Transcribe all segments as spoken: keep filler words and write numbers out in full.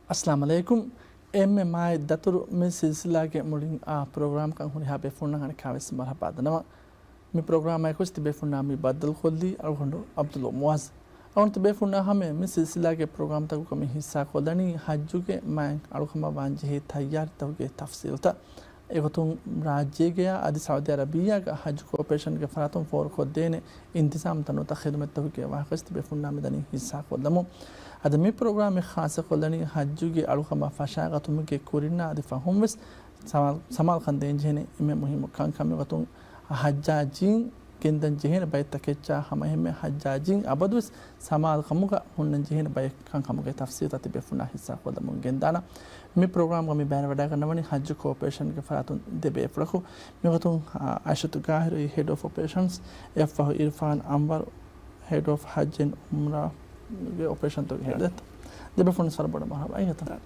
އައްސަލާމު ޢަލައިކުމް. އެންމެ މާތް ދަތުރު މި ސިލްސިލާގެ މުޅިން އާ ޕްރޮގްރާމްކަން ހުރިހާ ބޭފުޅުންނަށް އަނެއްކާވެސް މަރުޙަބާ ދަންނަވަން. މި ޕްރޮގްރާމާއެކު ވެސް ތިބޭފުޅުންނާ މި ބައްދަލުކޮށްލީ އަޅުގަނޑު ޢަބްދުﷲ މުޢާޛް. އަޅުގަނޑު ތިބޭފުޅުންނާ ހަމައަށް މި ސިލްސިލާގެ ޕްރޮގްރާމްތަކުގަ މި ހިއްސާކޮށްލަނީ ޙައްޖުގެ މާތް އަޅުކަމަށް ވާން ޖެހޭ ތައްޔާރީތަކުގެ ތަފްޞީލުތައް. އެގޮތުން ރާއްޖޭގަޔާ އަދި ސައުދީ އަރަބިއްޔާގަ ޙައްޖު ކޯޕަރޭޝަންގެ ފަރާތުން ފޯރުކޮށްދޭނެ އިންތިޒާމްތައް ނުވަތަ ޚިދުމަތްތަކުގެ ވާހަކަވެސް ތިބޭފުޅުންނާ މިދަނީ ހިއްސާކޮށްލަމުން. އަދި މި ޕްރޮގްރާމެއް ޚާއްޞަކޮށްލަނީ ޙައްޖުގެ އަޅުކަމަށް ފަށާގަތުމުގެ ކުރިންނާ އަދި ފަހުން ވެސް ސަމާލް-، ސަމާލްކަން ދޭންޖެހޭނެ އެންމެ މުހިއްމު ކަންކަމެއް ގޮތުން ޙައްޖާޖީން ގެންދަން ޖެހޭނެ ބައެއް ތަކެއްޗާ ހަމައެހެންމެ ޙައްޖާޖީން އަބަދުވެސް ސަމާލުކަމުގަ ހުންނަން ޖެހޭނެ ބައެއް ކަންކަމުގެ ތަފްޞީލްތައް ތިބޭފުޅުންނާ ހިއްސާކޮށްލަމުން ގެންދާނަން. މި ޕްރޮގްރާމްގަ މި ބައިވެރިވަޑައިގަންނަވަނީ ޙައްޖު ކޯޕަރޭޝަންގެ ފަރާތުން ދެ ބޭފުޅަކު. މިގޮތުން، އާ، އައިޝަތު ގާހިރު ހެޑް އޮފް އޮޕަރޭޝަންސް، އެއްފަހު އިރްފާން އަންވަރު ހެޑް އޮފް ޙައްޖު އެންޑް ޢުމްރާގެ އޮޕަރޭޝަންތަކުގެ ހެޑް. ދެ ބޭފުޅުން ވަރަށް ބޮޑަށް މަރުޙަބާ.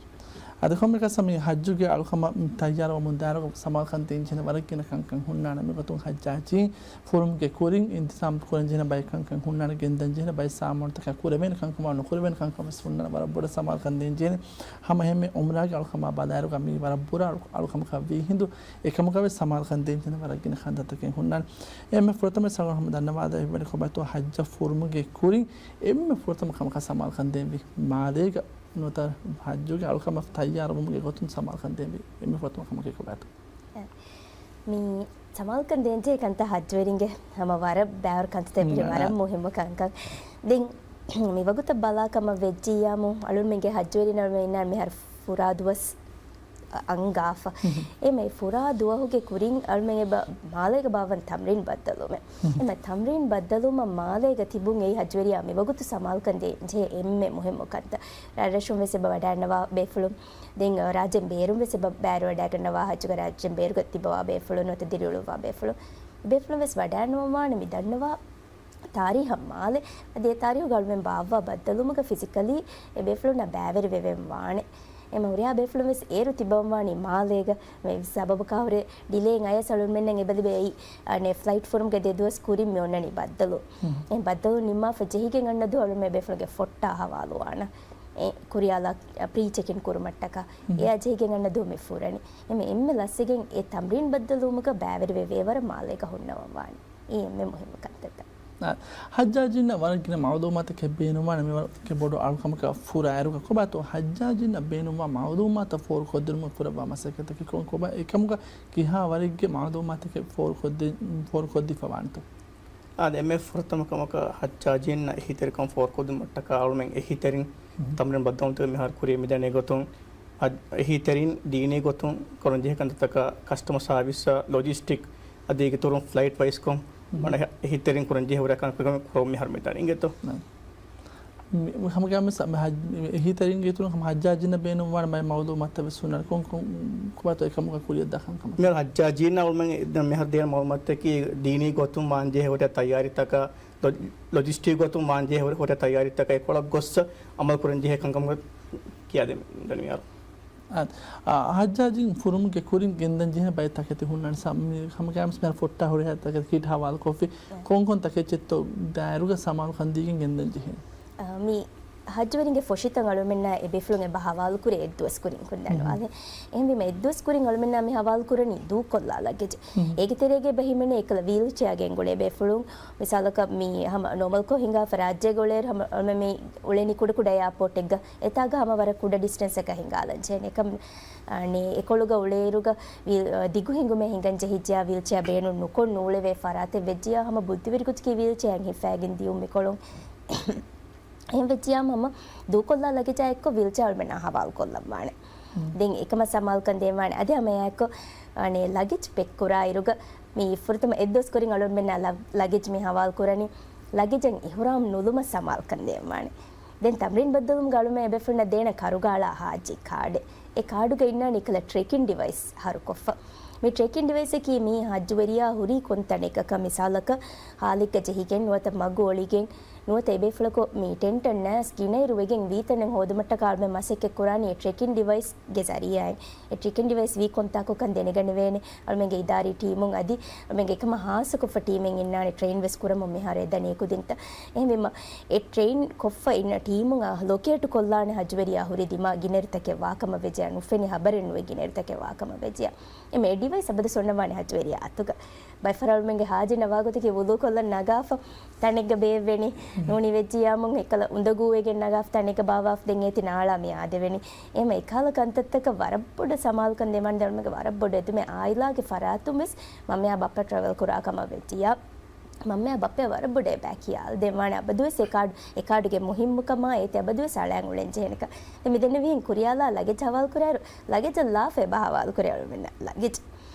އަދި ކޮންމެއަކަސް މި ޙައްޖުގެ އަޅުކަމަށް ތައްޔާރުވަމުން ދާއިރުގަ ސަމާލްކަން ދޭންޖެހޭނެ ވަރަށް ގިނަ ކަންކަން ހުންނާނެ. މިގޮތުން ޙައްޖާޖީން ފުރުމުގެ ކުރިން އިންތިޒާމް ކުރަންޖެހޭނެ ބައެއް ކަންކަން ހުންނާނެ، ގެންދަންޖެހޭނެ ބައެއް ސާމާނުތަކާ ކުރެވޭނެ ކަންކަމާ ނުކުރެވޭނެ ކަންކަން ވެސް ހުންނާނެ. ވަރަށް ބޮޑަށް ސަމާލްކަން ދޭންޖެހޭނެ. ހަމައެހެންމެ ޢުމްރާގެ އަޅުކަމާ ބަލާއިރުގަ މީ ވަރަށް ބުރަ އަޅު-، އަޅުކަމަކަށް ވީ ހިނދު، އެކަމަކަށް ވެސް ސަމާލްކަން ދޭންޖެހޭނެ ވަރަށް ގިނަ ކަންތައްތަކެއް ހުންނާނެ. އެންމެ ފުރަތަމަ ސަގަން ހަމަ ދަންނަވާލައިފި ކޮބާތޯ ޙައްޖަށް ފުރުމުގެ ކުރިން އެންމެ ފުރަތަމަ ކަމަކަށް ސަމާލްކަން ދޭންވީ މާލޭގަ ނުވަތަ ޙައްޖުގެ އަޅުކަމަށް ތައްޔާރުވުމުގެ ގޮތުން ސަމާލްކަން ދޭންވީ އެންމެ ފުރަތަމަ ކަމަކީ ކޮބާތޯ؟ މި ސަމާލްކަން ދޭންޖެހޭ ކަންތައް ޙައްޖުވެރިންގެ ހަމަ ވަރަށް ބައިވަރު ކަންތައްތައް ވަރަށް މުހިއްމު ކަންކަން. ދެން މި ވަގުތަށް ބަލާ ކަމަށް ވެއްޖިއްޔާމު، އަޅުމެންގެ ޙައްޖުވެރިން އަޅުމެން މިހާރު ފުރާ ދުވަސް އަންގާފަ. އެމެ ފުރާ ދުވަހުގެ ކުރިން އަޅުމެން އެބަ މާލޭގަ ބާއްވަން ތަމްރީން ބައްދަލުވުމެއް. އެމެ ތަމްރީން ބައްދަލުވުމަށް މާލޭގަ ތިބުން އެއީ ޙައްޖުވެރިޔާ މިވަގުތު ސަމާލްކަން ދޭންޖެހޭ އެންމެ މުހިއްމު ކަންތައް. ރަށްރަށުން ވެސް އެބަ ވަޑައިގަންނަވާ ބޭފުޅުން. ދެން ރާއްޖޭން ބޭރުން ވެސް އެބަ ބައިވެރިވަޑައިގަންނަވާ ޙައްޖުގަ ރާއްޖޭން ބޭރުގަ ތިބަވާ ބޭފުޅުން ނުވަތަ ދިރިއުޅުއްވާ ބޭފުޅުން. ބޭފުޅުން ވެސް ވަޑައިގަންނަވަން ވާނެ މި ދަންނަވާ ތާރީހަށް މާލެ. އަދި އެ ތާރީހުގަ އަޅުމެން ބާއްވާ ބައްދަލުވުމުގަ ފިޒިކަލީ އެ ބޭފުޅުންނާ ބައިވެރިވެވެން ވާނެ. އެމަ ހުރިހާ ބޭފުޅުން ވެސް އޭރު ތިބަން ވާނީ މާލޭގަ. މި ސަބަބަކާ ހުރެ ޑިލޭއިން އަޔަސް އަޅުމެންނަށް އެބަލިބޭ އަނެ ފްލައިޓް ފުރުމުގެ ދެ ދުވަސް ކުރިން މި އޮންނަނީ ބައްދަލު. އެ ބައްދަލު ނިންމާފަ ޖެހިގެން އަންނަ ދުވަހު އަޅުމެން ބޭފުޅުންގެ ފޮއްޓާ ހަވާލުވާނަ. އެ ކުރިޔާލާ ޕްރީ ޗެކިން ކުރުމަށްޓަކާ އެއާ ޖެހިގެން އަންނަ ދުވަހު މި ފުރަނީ. އެމެ އެންމެ ލަސްވެގެން އެ ތަމްރީން ބައްދަލުވުމުގަ ބައިވެރިވެ ވޭވަރަށް މާލޭގަ ހުންނަވަން ވާނެ. އެ އެންމެ މުހިއްމު ކަންތައްތައް. ޙައްޖާޖީންނަށް ވަރަށް ގިނަ މަޢުލޫމާތަކެއް ބޭނުންވާނެ މިވަރުގެ ބޮޑު އަޅުކަމަކަށް ފުރާއިރުގަ. ކޮބާތޯ ޙައްޖާޖީންނަށް ބޭނުންވާ މަޢުލޫމާތަށް ފޯރުކޮށްދިނުމަށް ކުރައްވާ މަސައްކަތަކީ ކޮން ކޮބާ؟ އެކަމުގަ ކިހާ ވަރެއްގެ މަޢުލޫމާތަކެއް ފޯރުކޮށްދި-، ފޯރުކޮށްދީފަ ވާނެތޯ؟ އާދެ، އެންމެ ފުރަތަމަ ކަމަކަށް ޙައްޖާޖީންނަށް އެހީތެރިކަން ފޯރުކޮށްދިނުމަށްޓަކާ އަޅުމެން އެހީތެރިން ތަމްރީން ބައްދަލުވުންތަކެއް މިހާރު ކުރިޔަށް މިދަނީ ގޮތުން، އަދި އެހީތެރިން ދީނީ ގޮތުން ކުރަންޖެހޭ ކަންތައްތަކަށް ކަސްޓަމަރ ސާވިސްއަށް ލޮޖިސްޓިކް އަދި އޭގެ އިތުރުން ފްލައިޓް ވައިސްކޮށް އަނެއް އެހީތެރިން ކުރަންޖެހޭ ހުރިހާ ކަންކަން ކުރަން މިހާރު މިދަނީ އިނގޭތޯ؟ މި-، ހަމަގައިމުވެސް މި ޙައް-، މި އެހީތެރިންގެ އިތުރުން ހަމަ ޙައްޖާޖީންނަށް ބޭނުންވާނެ ބައެއް މަޢުލޫމާތުތައް ވެސް ހުންނާނެ. ކޮން، ކޮން، ކޮބާތޯ އެކަމުގަ ކުރިޔަށްދާ ކަންކަމަކީ؟ މި ޙައްޖާޖީންނަށް އަޅުމެން މިހާރު ދޭން މަޢުލޫމާތަކީ ދީނީ ގޮތުން ވާންޖެހޭ ހުރިހާ ތައްޔާރީތަކާ، ލޮ-، ލޮޖިސްޓިކް ގޮތުން ވާންޖެހޭ ހުރި-، ހުރިހާ ތައްޔާރީތަކާ އެކޮޅަށް ގޮއްސަ ޢަމަލު ކުރަންޖެހޭ ކަންކަމުގަ ކިޔާދޭން މިދަނީ މިހާރު. އާ، އާ، ޙައްޖާޖީން ފުރުމުގެ ކުރިން ގެންދަން ޖެހޭ ބައެއް ތަކެތި ހުންނާނެ. ސަ-، މި ހަމަގައިމުވެސް މިހާރު ފޮއްޓާ ހުރިހާ ތަކެތި ކީޓް ހަވާލުކޮށްފި. ކޮންކޮން ތަކެއްޗެއްތޯ ދާއިރުގަ ސަމާލުކަން ދީގެން ގެންދަން ޖެހޭ؟ އާ، މި ޙައްޖުވެރިންގެ ފޮށިތައް އަޅުމެންނާ އެ ބޭފުޅުން އެބަ ހަވާލުކުރޭ އެއްދުވަސް ކުރިން ކުންދަންވާލެ. އެހެންވީމަ އެއްދުވަސް ކުރިން އަޅުމެންނާ މި ހަވާލުކުރަނީ ދޫކޮށްލާ ލަގެޖް. އޭގެ ތެރޭގަ އެބަ ހިމެނޭ އެކަލަ ވީލްޗެއާ ގެންގުޅޭ ބޭފުޅުން. މިސާލަކަށް މި ހަމަ ނޯމަލްކޮށް ހިނގާފަ ރާއްޖޭގަ އުޅޭއިރު ހަމަ އަޅުމެން މި އުޅެނީ ކުޑަކުޑަ އެއާޕޯޓެއްގަ. އެތާގަ ހަމަ ވަރަށް ކުޑަ ޑިސްޓެންސަކަށް ހިނގާލަން ޖެހޭނެ. އެކަމް، އަނެއް އެކޮޅުގަ އުޅޭއިރުގަ ވީލް-، އަ، ދިގު ހިނގުމެއް ހިނގަން ޖެހިއްޖެޔާ ވީލްޗެއާ ބޭނުން ނުކޮށް ނޫޅެވޭ ފަރާތެއް ވެއްޖިޔާ ހަމަ ބުއްދިވެރި ގޮތަކީ ވީލްޗެއާ ހިފައިގެން ދިޔުން މިކޮޅުން. އެހެން ވެއްޖިޔާމަ ހަމަ ދޫކޮށްލާ ލަގެޖާ އެއްކޮށް ވީލްޗެއާ އަޅުމެންނާ ހަވާލު ކޮށްލަން ވާނެ. ދެން އެކަމަށް ސަމާލުކަން ދޭން ވާނެ. އަދި ހަމަ އެއާއެއްކޮށް، އަނެއް ލަގެޖް ޕެކް ކުރާ އިރުގަ މި ފުރަތަމަ އެއްދުވަސް ކުރިން އަޅުމެންނާ ލަ-، ލަގެޖް މި ހަވާލު ކުރަނީ. ލަގެޖަށް އިޙުރާމް ނުލުމަށް ސަމާލުކަން ދޭން ވާނެ. ދެން ތަމްރީން ބައްދަލުވުމުގަ އަޅުމެން އެބޭފުޅުންނަށް ދޭނެ ކަރުގާޅާ ހާޖީ ކާޑެއް. އެ ކާޑުގަ އިންނާނެ އެކަލަ ޓްރެކިން ޑިވައިސް ހަރުކޮށްފަ. މި ޓްރެކިން ޑިވައިސަކީ މީ ޙައްޖުވެރިޔާ ހުރީ ކޮން ތަނެއްގަކަށް މިސާލަކަށް ހާލެއްގަ ޖެހިގެން ނުވަތަ މަގު އޮޅިގެން ނުވަތަ އެބޭފުޅަކު މި ޓެންޓަށް ނައިސް ގިނައިރު ވެގެން ވީތަނެއް ހޯދުމަށްޓަކާ އަޅުމެން މަސައްކަތް ކުރާނީ އެ ޓްރެކިން ޑިވައިސްގެ ޒަރީއާއިން. އެ ޓްރެކިން ޑިވައިސް ވީ ކޮންތާކުކަން ދެނެގަނެވޭނެ. އަޅުމެންގެ އިދާރީ ޓީމުން އަދި އަޅުމެންގެ އެކަމަށް ހާއްސަކޮށްފަ ޓީމެއް އިންނާނެ ޓްރެއިން ވެސް ކުރަމުން މިހާރު އެދަނީ އެކުދިންތައް. އެހެންވީމަ އެ ޓްރެއިން ކޮށްފަ އިންނަ ޓީމުން އާ ލޮކޭޓް ކޮށްލާނެ ހައްޖުވެރިޔާ ހުރި ދިމާ ގިނައިރުތަކެއް ވާކަމަށް ވެއްޖެޔާ، ނުފެނި ހަބަރެއް ނުވެ ގިނައިރުތަކެއް ވާކަމަށް ވެއްޖެޔާ. އެމެ އެ ޑިވައިސް އަބަދު ސޮންނަވާނެ ހައްޖުވެރިޔާ އަތުގަ. ބައެއް ފަހަރު އަޅުމެންގެ ހާޖީން އަވާގޮތަކީ ވުޟޫ ކޮށްލަން ނަގާފަ ތަނެއްގަ ބޭއްވެނީ. ނޫނީ ވެއްޖިޔާމުން އެކަލަ އުނދަގޫވެގެން ނަގާފަ ތަނެއްގަ ބާވާފަ ދެން އޭތި ނާޅާ މި އާދެވެނީ. އެހެމަ އެކާލަ ކަންތައްތަކަށް ވަރަށް ބޮޑަށް ސަމާލުކަން ދެމާނެ ދަނޑުމެގެ ވަރަށް ބޮޑު އެދުމެއް އާއިލާގެ ފަރާތުން ވެސް މަންމަޔާ ބައްޕަ ޓްރެވެލް ކުރާ ކަމަށް ވެއްޖިޔާ. މަންމަޔާ ބައްޕަޔަށް ވަރަށް ބޮޑޭ ބައި ކިޔާލަ ދެންވާނެ އަބަދުވެސް އެ ކާޑު، އެ ކާޑުގެ މުހިއްމުކަމާ އޭތި އަބަދުވެސް އަޅައިން އުޅެން ޖެހޭނެކަން. ދެން މިދެންނެވިހެން ކުރިޔާލާ ލަގެޖް ހަވާލު ކުރާއިރު، ލަގެޖަށް ލާފަ އެބަ ހަވާލު ކުރޭ އަޅުމެންނަށް ލަގެޖް.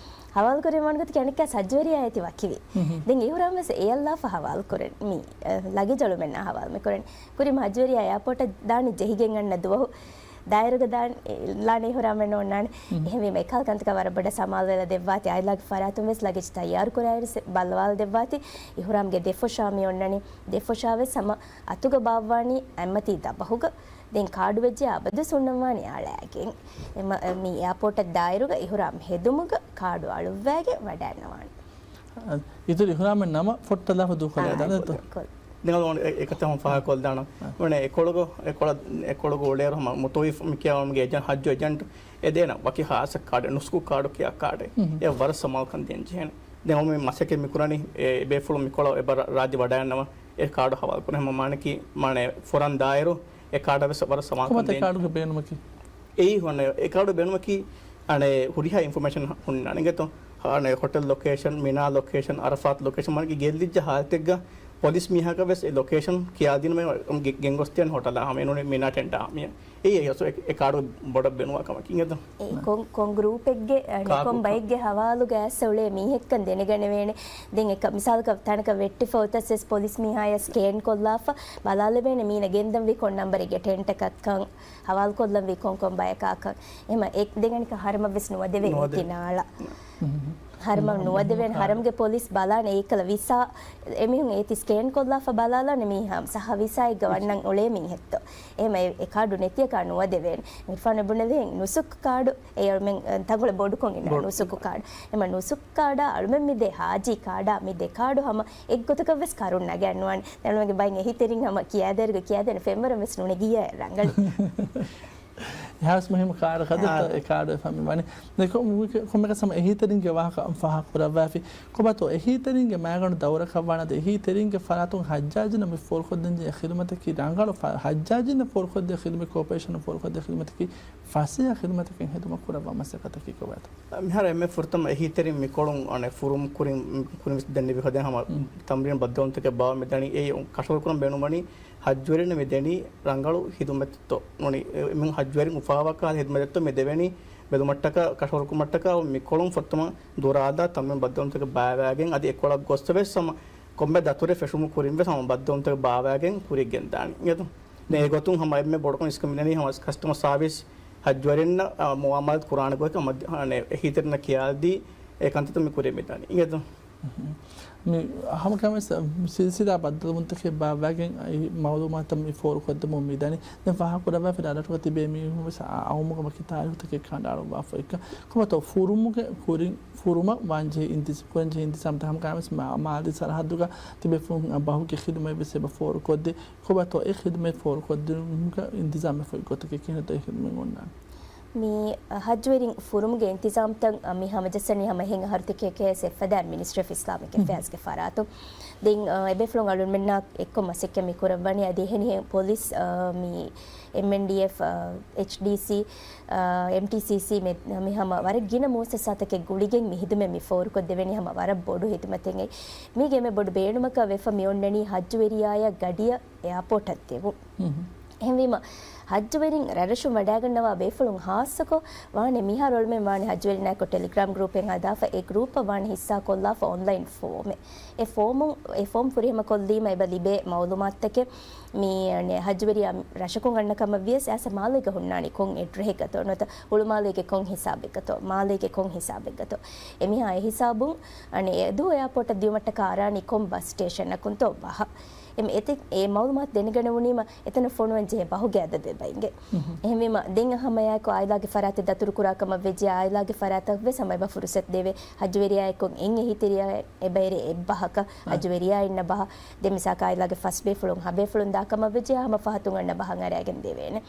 ހަވާލު ކުރި ވާން ގޮތަކީ އަނެއްކާ ހައްޖުވެރިޔާ އޭތި ވަކިވި. ދެން އިހުރާމް ވެސް އެޔަށް ލާފަ ހަވާލު ކުރެން މި، އަ، ލަގެޖް އަޅުމެންނާ ހަވާލު މި ކުރަން. ކުރިން ހައްޖުވެރިޔާ އެއާޕޯޓަށް ދާނީ ޖެހިގެން އަންނަ ދުވަހު ދާއިރުގަ ދާން ލާނެ އިހުރާމެއް ނޯންނާނެ. އެހެންވީމަ އެކާލަ ކަންތަކަށް ވަރަށް ބޮޑަށް ސަމާލުވެލަ ދެއްވާތި. އާއިލާގެ ފަރާތުން ވެސް ލަގެޖް ތައްޔާރު ކުރާއިރު ބައްލަވާލަ ދެއްވާތި. އިހުރާމްގެ ދެފުށާ މި އޮންނަނީ. ދެފުށާ ވެސް ހަމަ އަތުގަ ބާއްވާނީ އަތްމަތީ ދަބަހުގަ. ދެން ކާޑު ވެއްޖެ އަބަދު ސުންނަންވާނީ އަޅައިގެން. އެމަ-، މި އެއާޕޯޓަށް ދާއިރުގަ އިހުރާމް ހެދުމުގަ ކާޑު އަޅުއްވައިގެން ވަޑައިންނަވާނެ. އިތުރު އިހުރާމެއް ނަމަ ފޮއްޓަލާފަ ދޫކޮށްލާ ދާނެތޯ؟ ދެން އަޅުގަނޑު އެ-، އެކަތައް ހަމަ ފާހަގަކޮށްލާނަން. އާ. ވަނެ އެކޮޅުގަ، އެކޮޅަށް، އެކޮޅުގަ އުޅޭއިރު ހަމަ މުތޮވި މިކިޔާ އަޅުގަނޑުގެ އެޖެންޓް، ހައްޖު އެޖެންޓް އެ ދޭނަ ވަކި ހާއްސަ ކާޑެއް، ނުސްކު ކާޑު ކިޔާ ކާޑެއް. އެ ވަރަށް ސަމާލުކަން ދޭން ޖެހޭނެ. ދެން އަޅުގަނޑު މި މަސައްކަތް މި ކުރަނީ އެ ބޭފުޅުން މިކޮޅަށް އެބަ ރާއްޖެ ވަޑައިގަންނަވާ އެ ކާޑު ހަވާލު ކުރަން. ހަމަ މާނައަކީ މާނަ ފުރަން ދާއިރު އެ ކާޑަށް ވެސް ވަރަށް ސަމާލުކަން ދޭން. ކާޑުގެ ބޭނުމަކީ؟ އެއީ ހުންނަ އެ ކާޑު ބޭނުމަކީ އަނެއް ހުރިހާ އިންފޮމޭޝަން ހުންނާނެ އިނގޭތޯ. އަނެއް ހޮޓެލް ލޮކޭޝަން، މިނާ ލޮކޭޝަން، އަރަފާތް ލޮކޭޝަން، މާނައަކީ ގެއްލިއްޖެ ހާލަތެއްގަ ޕޮލިސް މީހާގަ ވެސް އެ ލޮކޭޝަން ކިޔާދިނުމަށް ގެ-، ގެންގޮސްދޭން ހޮޓަލާ ހަމަ އެނޫނީ މިނާ ޓެންޓާ ހަމަޔަށް. އެއީ އެ އަސް އެ، އެ ކާޑު ބޮޑަށް ބޭނުންވާ ކަމަކީ އިނގޭތޯ. އެ ކޮން، ކޮން ގްރޫޕެއްގެ، އަނެއް ކޮން ބައެއްގެ ހަވާލުގަ އައިސް އުޅޭ މީހެއްކަން ދެނެގަނެވޭނެ. ދެން އެކަ-، މިސާލަކަށް ތަނަކަށް ވެއްޓިފަ އޮތަސް ވެސް ޕޮލިސް މީހާޔަށް ސްކޭން ކޮށްލާފަ ބަލާލެވޭނެ މީނަ ގެންދަންވީ ކޮން ނަންބަރެއްގެ ޓެންޓަކަށްކަން. ހަވާލުކޮށްލަންވީ ކޮން ކޮން ބަޔަކާކަން. އެހެމަ އެ ދެން އަނެއްކާ ހަރަމަށް ވެސް ނުވަދެވޭ ނުވަދެ. އޭތި ނާޅާ. ހަރަމަށް ނުވަދެވޭނެ. ހަރަމްގެ ޕޮލިސް ބަލާނެ އެއީ ކަލަ ވިސާ. އެމީހުން އޭތި ސްކޭން ކޮށްލާފަ ބަލާލާނެ މީހާ ސައްހަ ވިސާއެއްގަ ވަންނަން އުޅޭ މީހެއްތޯ. އެހެމަ އެ، އެ ކާޑު ނެތިއަކާ ނުވަދެވޭނެ. އިރްފާން ބުނެލި ނުސުކް ކާޑު. އެ އަޅުމެން، އަ، ތަންކޮޅެއް ބޮޑުކޮށް އިންނަ ނުސުކު ކާޑު. އެމަ ނުސުކް ކާޑާ އަޅުމެން މި ދޭ ހާޖީ ކާޑާ މި ދެ ކާޑު ހަމަ އެއްގޮތަކަށް ވެސް ކަރުން ނަގައިންނުވާނެ. ދެން އަޅުމެންގެ ބައިން އެހީތެރިން ހަމަ ކިޔާދޭއިރުގަ ކިޔާދޭނެ ފެންވަރަށް ވެސް ނޫނެ ގިޔައެއް ރަނގަޅު. އެހާވެސް މުހިއްމު ކާޑަކަށް އާ. އެ ކާޑު އެފަ މި ވަނީ. ދެން ކޮ-، ކޮ-، ކޮންމެއަކަސް ހަމަ އެހީތެރިންގެ ވާހަކަ ފާހަގަ ކުރައްވާފި. ކޮބާތޯ އެހީތެރިންގެ މައިގަނޑު ދައުރަކަށް ވާނަދެ އެހީތެރިންގެ ފަރާތުން ހައްޖާޖިންނަށް މި ފޯރުކޮށްދޭންޖެހޭ ޚިދުމަތަކީ ރަނގަޅު ފަ-، ހައްޖާޖިންނަށް ފޯރުކޮށްދޭ ޚިދުމަތް ކޯޕަރޭޝަނަށް ފޯރުކޮށްދޭ ޚިދުމަތަކީ ފަސޭހަ ޚިދުމަތަކެއް ހެދުމަށް ކުރައްވާ މަސައްކަތަކީ ކޮބާތޯ؟ މިހާރު އެންމެ ފުރަތަމަ އެހީތެރިން މިކޮޅުން އަނެއް ފުރުމް ކުރިން، ކުރިން ވެސް ދެން ލިބި ހަދޭ ހަމަ ތަމްރީން ބައްދަލުވުންތަކެއް ބާވަ މިދަނީ. އެ ކަށަވަރު ކުރަން ބޭނުންވަނީ ހައްޖުވެރިން މި ދެނީ ރަނގަޅު ހިދުމަތެއްތޯ. ނޫނީ އެ-، އެމީހުން ހައްޖުވެރިން އުފާވާކަހަލަ ހިދުމަތެއްތޯ މި ދެވެނީ ބެލުމަށްޓަކާ ކަށަވަރުކުރުމަށްޓަކާ މިކޮޅުން ފުރަތަމަ ދުރާލާ ތަމްރީން ބައްދަލުވުންތަކެއް ބާވާގެން އަދި އެކޮޅަށް ގޮސް ވެސް ހަމަ ކޮންމެ ދަތުރެއް ފެށުމު ކުރިން ވެސް ހަމަ ބައްދަލުވުންތަކެއް ބާވާގެން ކުރިއަށް ގެންދާނީ. އިނގޭތޯ؟ ދެން އެގޮތުން ހަމަ އެންމެ ބޮޑުކޮށް އިސްކަން މިދަނީ ހަމަ ކަސްޓަމަރ ސާވިސް ހައްޖުވެރިންނަށް، އާ، މުއާމަލާތް ކުރާނެ ގޮތް ހަމަ އެހީތެރިންނަށް ކިޔާދީ އެ ކަންތައްތައް މި ކުރިއަށް މިދާނީ. އިނގޭތޯ؟ މި ހަމަކަމެސް ސިލްސިލާ ބައްދަލުވުންތަކެއް ބާއްވާގެން އައި މައުލޫމާތަށް މި ފޯރުކޮށްދެމުން މިދަނީ. ދެން ފާހަގަކުރައްވާފި ރަށްރަށުގަ ތިބޭ މީހުން ވެސް އައުމުގަ ވަކި ތާރީހުތަކެއް ކަނޑައަޅުއްވާފަ އެއްކަ. ކޮބާތޯ ފުރުމުގެ ކުރިން ފުރުމަށް ވާންޖެހޭ އިންތިޒް-، ކުރަންޖެހޭ އިންތިޒާމްތައް ހަމަކަމެސް މާ-، މާލީ ސަރަހައްދުގަ ތިބޭފުޅުން ބަހުގެ ޚިދުމަތް ވެސް އެބަ ފޯރުކޮށްދޭ. ކޮބާތޯ އެ ޚިދުމަތް ފޯރުކޮށްދިނުމުގަ އިންތިޒާމްވެފައި ގޮތަކީ ކިހިނެއްތޯ އެ ޚިދުމަތް އޮންނާނީ؟ މި ހައްޖުވެރިން ފުރުމުގެ އިންތިޒާމްތައް މި ހަމަޖައްސަނީ ހަމަ އެހެން އަހަރުތަކެކޭ ސެފަދާ މިނިސްޓްރީ އޮފް އިސްލާމިކް އެފެއާޒްގެ ފަރާތުން. ދެން، އަ، އެބޭފުޅުން އަޅުމެންނާ އެއްކޮށް މަސައްކަތް މި ކުރައްވަނީ އަދި އެހެނިހެން ޕޮލިސް، އަ، މި އެމްއެންޑީއެފް، އަ، އެޗްޑީސީ، އަ، އެމްޓީސީސީ މެ-، މި ހަމަ ވަރަށް ގިނަ މުއައްސަސާތަކެއް ގުޅިގެން މި ހިދުމަތް މި ފޯރުކޮށްދެވެނީ ހަމަ ވަރަށް ބޮޑު ހިދުމަތެއް. މީގެ އެންމެ ބޮޑު ބޭނުމަކަށް ވެފަ މި އޮންނަނީ ހައްޖުވެރިޔާޔަށް ގަޑިއަށް އެއާޕޯޓަށް ދެވުން. އެހެންވީމަ، ހައްޖުވެރިން ރަށްރަށުން ވަޑައިގަންނަވާ ބޭފުޅުން ހާއްސަކޮށް ވާނެ މިހާރު އޮޅުމެން ވާނެ ހައްޖުވެރިންނާއެކު ޓެލިގްރާމް ގްރޫޕެއް ހަދާފަ އެ ގްރޫޕަށް ވާނެ ހިއްސާ ކޮށްލާފަ އޮންލައިން ފޯމެއް. އެ ފޯމުން، އެ ފޯމް ފުރިހަމަ ކޮށްލީމަ އެބަ ލިބޭ މައުލޫމާތުތަކެއް މި، އަނެ، ހައްޖުވެރިޔާ ރަށަކުން އަންނަ ކަމަށް ވިޔަސް އައިސް މާލޭގަ ހުންނާނީ ކޮން އެޑްރެހެއްގަތޯ ނުވަތަ ހުޅުމާލޭގެ ކޮން ހިސާބެއްގަތޯ މާލޭގެ ކޮން ހިސާބެއްގަތޯ އެމީހާ އެ ހިސާބުން އަނެ އެދުވަހު އެއާޕޯޓަށް ދިޔުމަށްޓަކާ އަރާނީ ކޮން ބަސް ސްޓޭޝަނަކުންތޯ ބަހަށް. އެމް އެތި އެ މައުލޫމާތު ދެނެގަނެވުނީމަ އެތަނަށް ފޮނުވަން ޖެހޭ ބަހުގެ އަދަދެއް އެބަ އިނގޭ. އެހެންވީމަ ދެން ހަމައެއާއެކު އާއިލާގެ ފަރާތެއް ދަތުރުކުރާ ކަމަށް ވެއްޖެ އާއިލާގެ ފަރާތަށް ވެސް ހަމަ އެބަ ފުރުސަތު ދެވޭ. ހައްޖުވެރިޔާ އެއްކޮށް އެއް އެހީތެރިޔާ އެބަ އެރޭ އެއްބަހަކަށް ހައްޖުވެރިޔާ އިންނަ ބަހަށް. ދެން މިސާލަކަށް އާއިލާގެ ފަސް ބޭފުޅުން ހަ ބޭފުޅުން ދާ ކަމަށް ވެއްޖެ ހަމަ ފަހަތުން އަންނަ ބަހަށް އަރައިގެން ދެވޭނެ.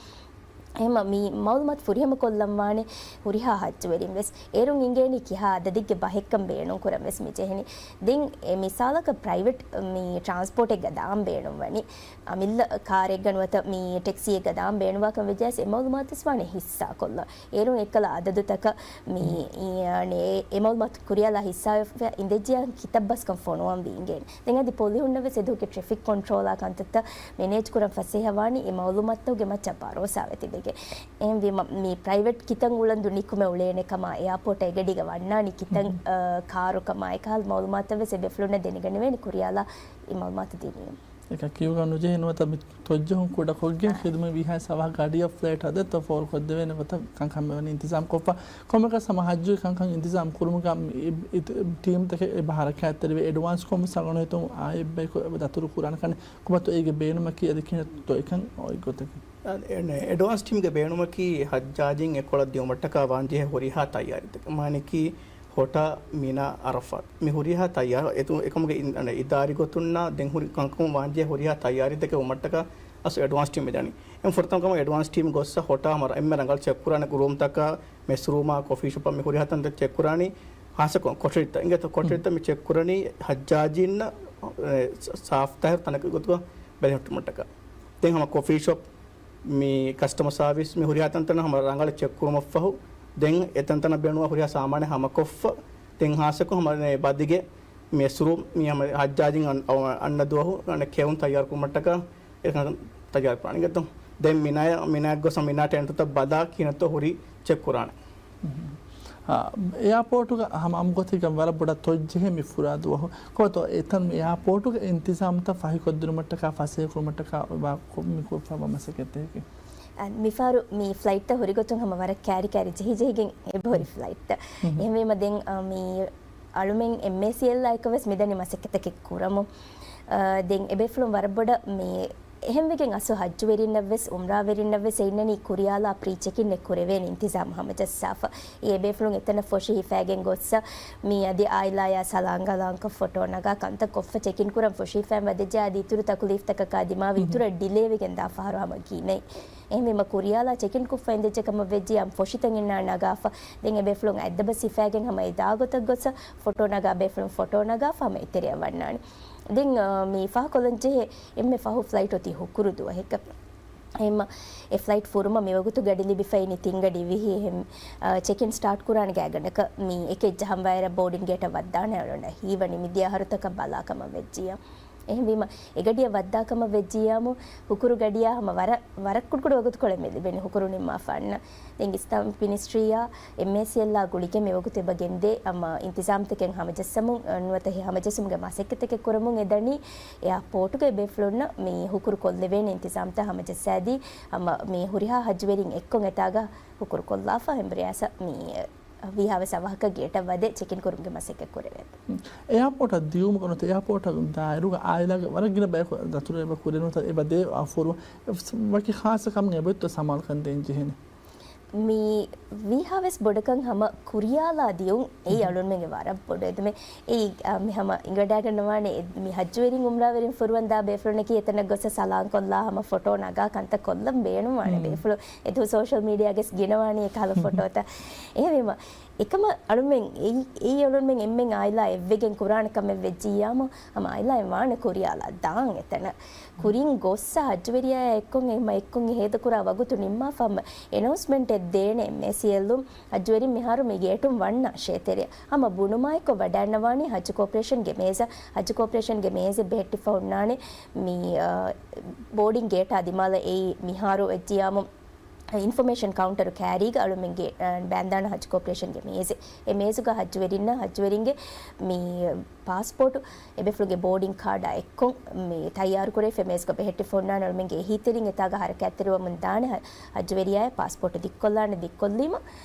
އެހެންމަ މި މައުލޫމާތު ފުރިހަމަ ކޮށްލަން ވާނެ ހުރިހާ ހައްޖުވެރިން ވެސް. އޭރުން އިނގޭނީ ކިހާ އަދަދެއްގެ ބަހެއްކަން ބޭނުން ކުރަން ވެސް މި ޖެހެނީ. ދެން އެ މިސާލަކަށް ޕްރައިވެޓް މި ޓްރާންސްޕޯޓެއްގަ ދާން ބޭނުން ވަނީ. އަމިއްލަ ކާރެއްގަ ނުވަތަ މި ޓެކްސީއެއްގަ ދާން ބޭނުންވާކަން ވެއްޖެއަސް އެ މައުލޫމާތު ވެސް ވާނެ ހިއްސާ ކޮށްލަން. އޭރުން އެއްކަލަ އަދަދުތަކަށް މި، އެ މައުލޫމާތު ކުރިޔަލާ ހިއްސާވެފަ އިނދެއްޖިޔާ ކިތައް ބަސްކަން ފޮނުވަން ވީ އިނގޭނެ. ދެން އަދި ޕޮލިހުންނަށް ވެސް އެދުވަހުގެ ޓްރެފިކް ކޮންޓްރޯލާ ކަންތައްތައް މެނޭޖް ކުރަން ފަސޭހަވާނީ އެ މައުލޫމާތުގެ މައްޗަށް ބަރޯސާވެ ތިބެގެން. އެހެންވީމަ މި ޕްރައިވެޓް ކިތަން އުޅަނދު ނިކުމެ އުޅޭނެ ކަމާ އެއާޕޯޓަށް އެގަޑީގަ ވަންނާނީ ކިތަން، އަ، ކާރު ކަމާ އެކަހަލަ މައުލޫމާތަށް ވެސް އެ ބޭފުޅުންނަށް ދެނެގަނެވޭނެ ކުރިޔަލާ އެ މައުލޫމާތު ދިނީމަ. އެކަ ކިޔުގަ ނުޖެހި ނުވަތަ މި ތޮއްޖެހުން ކުޑަކޮށްގެން ޚިދުމަތް ވީހާވެސް އަވަހަށް ގަޑިއަށް ފްލައިޓް ހަދައްތަ ފޯރުކޮށްދެވޭނެ ގޮތަށް ކަންކަމެއް ވަނީ އިންތިޒާމް ކޮށްފަ. ކޮންމެއަކަސް ހަމަ ހައްޖުގެ ކަންކަން އިންތިޒާމް ކުރުމުގަ މި އި-، އި-، ޓީމްތަކެއް އެބަ ހަރަކާތްތެރިވެ އެޑްވާންސް ކޮންމެސް އަނގަނުހިތުން އާ އެއްބަޔަކު އެބަ ދަތުރު ކުރާނެ ކަން ކުބަތު އޭގެ ބޭނުމަކީ އަދި ކިހިނެއްތޯ އެކަން އޮތް ގޮތަކީ. އެޑްވާންސް ޓީމްގެ ބޭނުމަކީ ހައްޖާޖިން އެކޮޅަށް ދިޔުމަށްޓަކާ ވާންޖެހޭ ހުރިހާ ތައްޔާރީތަކެއް. މާނައަކީ ހޮޓާ، މިނާ، އަރަފާތް މި ހުރިހާ ތައްޔާރު އެތު-، އެކަމުގެ އިން-، އަނެ، އިދާރީ ގޮތުންނާ ދެން ހުރި ކަންކަމުން ވާންޖެހޭ ހުރިހާ ތައްޔާރީތަކެއް ވުމަށްޓަކާ އަސް އެޑްވާންސް ޓީމް އެދަނީ. އެން ފުރަތަމަ ކަމަށް އެޑްވާންސް ޓީމް ގޮއްސަ ހޮޓާ ހަމަ އެންމެ ރަނގަޅަށް ޗެކް ކުރާނެ ރޫމްތަކާ، މެސް ރޫމާ، ކޮފީ ޝޮޕާ މި ހުރިހާ ތަންތައް ޗެކް ކުރާނީ. ހާއްސަކޮށް ކޮޓަރިތައް އިނގޭތޯ ކޮޓަރިތައް މި ޗެކް ކުރަނީ ހައްޖާޖީންނަށް، އެ، ސާފް ތާހިރު ތަނަކަށް ގޮތުގަ ބެލެހެއްޓުމަށްޓަކާ. ދެން ހަމަ ކޮފީ ޝޮޕް، މި ކަސްޓަމަރ ސާވިސް މި ހުރިހާ ތަންތަނަށް ހަމަ ރަނގަޅަށް ޗެކް ކުރުމަށްފަހު، ދެން އެތަންތަނަށް ބޭނުންވާ ހުރިހާ ސާމާނެއް ހަމަކޮށްފަ، ދެން ހާއްސަކޮށް ހަމަ ބަދިގެ މި އެސްރޫމް މި ހަމަ ހައްޖާޖިން އަން-، އަން-، އަންނަ ދުވަހު ކެއުން ތައްޔާރު ކުރުމަށްޓަކާ އެކަން ތައްޔާރު ކުރާނެ ގެތޯ. ދެން މިނާޔަށް، މިނާޔަށް ގޮސް މިނާ ޓެންޓުތައް ބަލާ ކިހިނެއްތޯ ހުރީ ޗެކް ކުރާނެ. އާ، އެއާޕޯޓުގަ ހަމަ އަމުގޮތެއްގަ ވަރަށް ބޮޑަށް ތޮއްޖެހޭ މި ފުރާ ދުވަހު. ކޮބަތޯ އެތަން މި އެއާޕޯޓުގެ އިންތިޒާމްތައް ފަހިކޮށްދިނުމަށްޓަކާ ފަސޭހަކުރުމަށްޓަކާ އޮބާ ކޮ-، މި ކޮށްފަވާ މަސައްކަތެކެ؟ އަ، މިފަހަރު މި ފްލައިޓްތައް ހުރިގޮތުން ހަމަ ވަރަށް ކައިރި ކައިރި ޖެހި ޖެހިގެން އެބަހުރި ފްލައިޓްތައް. އެހެންވީމަ ދެން، އަ، މި އަޅުމެން އެމްއޭސީއެލްއާ އެކު ވެސް މިދަނީ މަސައްކަތެކެއް ކުރަމުން. އަ، ދެން އެބޭފުޅުން ވަރަށް ބޮޑަށް މި އެހެންވެގެން އަސްލު ހައްޖުވެރިންނަށް ވެސް، އުމްރާވެރިންނަށް ވެސް އިންނަނީ ކުރިޔާލާ ޕްރީ ޗެކިންއެއް ކުރެވޭނެ އިންތިޒާމް ހަމަޖައްސާފަ. އެ އެބޭފުޅުން އެތަނަށް ފޮށި ހިފައިގެން ގޮއްސަ، މި އަދި އާއިލާޔާ ސަލާން ގަލާންކޮށް ފޮޓޯ ނަގާ ކަންތައް ކޮށްފަ ޗެކިން ކުރަން ފޮށި ހިފައިން ވަދެއްޖެ އަދި އިތުރު ތަކުލީފްތަކަކާ ދިމާވި އިތުރަށް ޑިލޭވެގެން ދާ ފަހަރު ހަމަ ގިނައި. އެހެންވީމަ ކުރިޔާލާ ޗެކިން ކޮށްފަ އިނދެއްޖެ ކަމަށް ވެއްޖިޔާ ފޮށިތައް އިންނާ ނަގާފަ. ދެން އެބޭފުޅުން އަތްދަބަސް ހިފައިގެން ހަމަ އެ ދާގޮތަށް ގޮއްސަ ފޮޓޯ ނަގާ ބޭފުޅުން ފޮޓޯ ނަގާފަ ހަމަ އެތެރެއަށް ވަންނާނެ. ދެން، އަ، މި ފާހަގަކޮށްލަން ޖެހޭ އެންމެ ފަހު ފްލައިޓް އޮތީ ހުކުރު ދުވަހެއްގަ. އެހެންމަ އެ ފްލައިޓް ފުރުމަށް މިވަގުތު ގަޑި ލިބިފައިނީ ތިން ގަޑި ވިހި. އެހެން، އަ، ޗެކިން ސްޓާޓް ކުރާނެ ގާތްގަނޑަކަށް މި އެކެއް ޖަހަން ވާއިރަށް ބޯޑިން ގޭޓަށް ވައްދާނެ އަޅުގަނޑަށް ހީވަނީ މިދިޔަ އަހަރުތަކަށް ބަލާ ކަމަށް ވެއްޖިޔާ. އެހެންވީމަ އެ ގަޑިއަށް ވައްދާ ކަމަށް ވެއްޖިޔާމު ހުކުރު ގަޑިއާ ހަމަ ވަރަށް، ވަރަށް ކުޑަކުޑަ ވަގުތުކޮޅެއް މި ލިބެނީ ހުކުރު ނިންމާފަ އަންނަ. ދެން އިސްލާމިކް މިނިސްޓްރީއާ އެމްއޭސީއެލްއާ ގުޅިގެން މިވަގުތު އެބަ ގެންދޭ ހަމަ އިންތިޒާމްތަކެއް ހަމަޖައްސަމުން، ނުވަތަ ހަމަޖެއްސުމުގެ މަސައްކަތްތަކެއް ކުރަމުން އެދަނީ. އެއާޕޯޓުގަ އެބޭފުޅުންނަށް މި ހުކުރު ކޮށްލެވޭނެ އިންތިޒާމްތައް ހަމަޖައްސާދީ، ހަމަ މި ހުރިހާ ހައްޖުވެރިން އެއްކޮށް އެތާގަ ހުކުރު ކޮށްލާފަ އެމްބްރިޔާސަށް މި ވީހާވެސް އަވަހަކަށް ގޭޓަށް ވަދެ ޗެކިން ކުރުމުގެ މަސައްކަތް ކުރެވޭ. އެއާޕޯޓަށް ދިޔުމުގަ ނުވަތަ އެއާޕޯޓަށް ދާއިރުގަ އާއިލާގެ ވަރަށް ގިނަ ބަޔަކު ދަތުރު އެބަ ކުރޭ ނުވަތަ އެބަ ދޭ އަފުރު ވަކި ޚާއްޞަ ކަމެއް އެބައޮތްތޯ ސަމާލުކަން ދޭން ޖެހޭނެ؟ މި ވީހާވެސް ބޮޑަކަށް ހަމަ ކުރިޔާލާ ދިޔުން އެއީ އަޅުންމެންގެ ވަރަށް ބޮޑު އެދުމެއް. އެއީ، އަ، މި ހަމަ އިނގަޑާގަންނަވާނެ އެ، މި ހައްޖުވެރިން އުމްރާވެރިން ފުރުވަންދާ ބޭފުޅުންނަކީ އެތަނަށް ގޮއްސަ ސަލާން ކޮށްލާ ހަމަ ފޮޓޯ ނަގާ ކަންތައް ކޮށްލަން ބޭނުންވާނެ ބޭފުޅުން. އެދު ސޯޝަލް މީޑިއާގެސް ގިނަވާނީ އެކަހަލަ ފޮޓޯތައް. އެހެންވީމަ، އެކަމަށް އަޅުމެން އެއީ، އެއީ އަޅުމެން އެންމެން އާއިލާ އެއްވެގެން ކުރާނެ ކަމެއް ވެއްޖިއްޔާމު، ހަމަ އާއިލާއިން ވާނެ ކުރިޔާލާ ދާން އެތަނަށް. ކުރިން ގޮއްސަ ހައްޖުވެރިޔާ އެއްކޮށް އެ-، އެއްކޮށް އެ ހޭދަކުރާ ވަގުތު ނިންމާފަ ހަމަ އެނައުންސްމަންޓެއް ދޭނެ އެމްއޭސީއެލުން. ހައްޖުވެރިން މިހާރު މި ގޭޓުން ވަންނާށޭ ތެރެއަށް. ހަމަ ބުނުމާއެކު ވަޑައިންނަވާނީ ހައްޖު ކޯޕަރޭޝަންގެ މޭޒަށް، ހައްޖު ކޯޕަރޭޝަންގެ މޭޒެއް ބެހެއްޓިފަ ހުންނާނެ. މި، އަ، ބޯޑިން ގޭޓާ ދިމާލަށް އެއީ މިހާރު ވެއްޖިއްޔާމު އިންފޮމޭޝަން ކައުންޓަރު ކައިރީގަ އަޅުމެންގެ، އަ، ބައިންދާނަ ހައްޖު ކޯޕަރޭޝަންގެ މޭޒެއް. އެ މޭޒުގަ ހައްޖުވެރިންނަށް ހައްޖުވެރިންގެ މި ޕާސްޕޯޓު، އެބޭފުޅުންގެ ބޯޑިން ކާޑާ އެއްކޮށް މި ތައްޔާރުކުރެވިފަ މޭޒުގަ ބެހެއްޓިފަ ހުންނާނެ. އަޅުމެންގެ އެހީތެރިން އެތާގަ ހަރަކާތްތެރިވަމުން ދާނެ. ހަ-، ހައްޖުވެރިޔާއަށް ޕާސްޕޯޓު ދިއްކޮށްލާނެ، ދިއްކޮށްލީމަ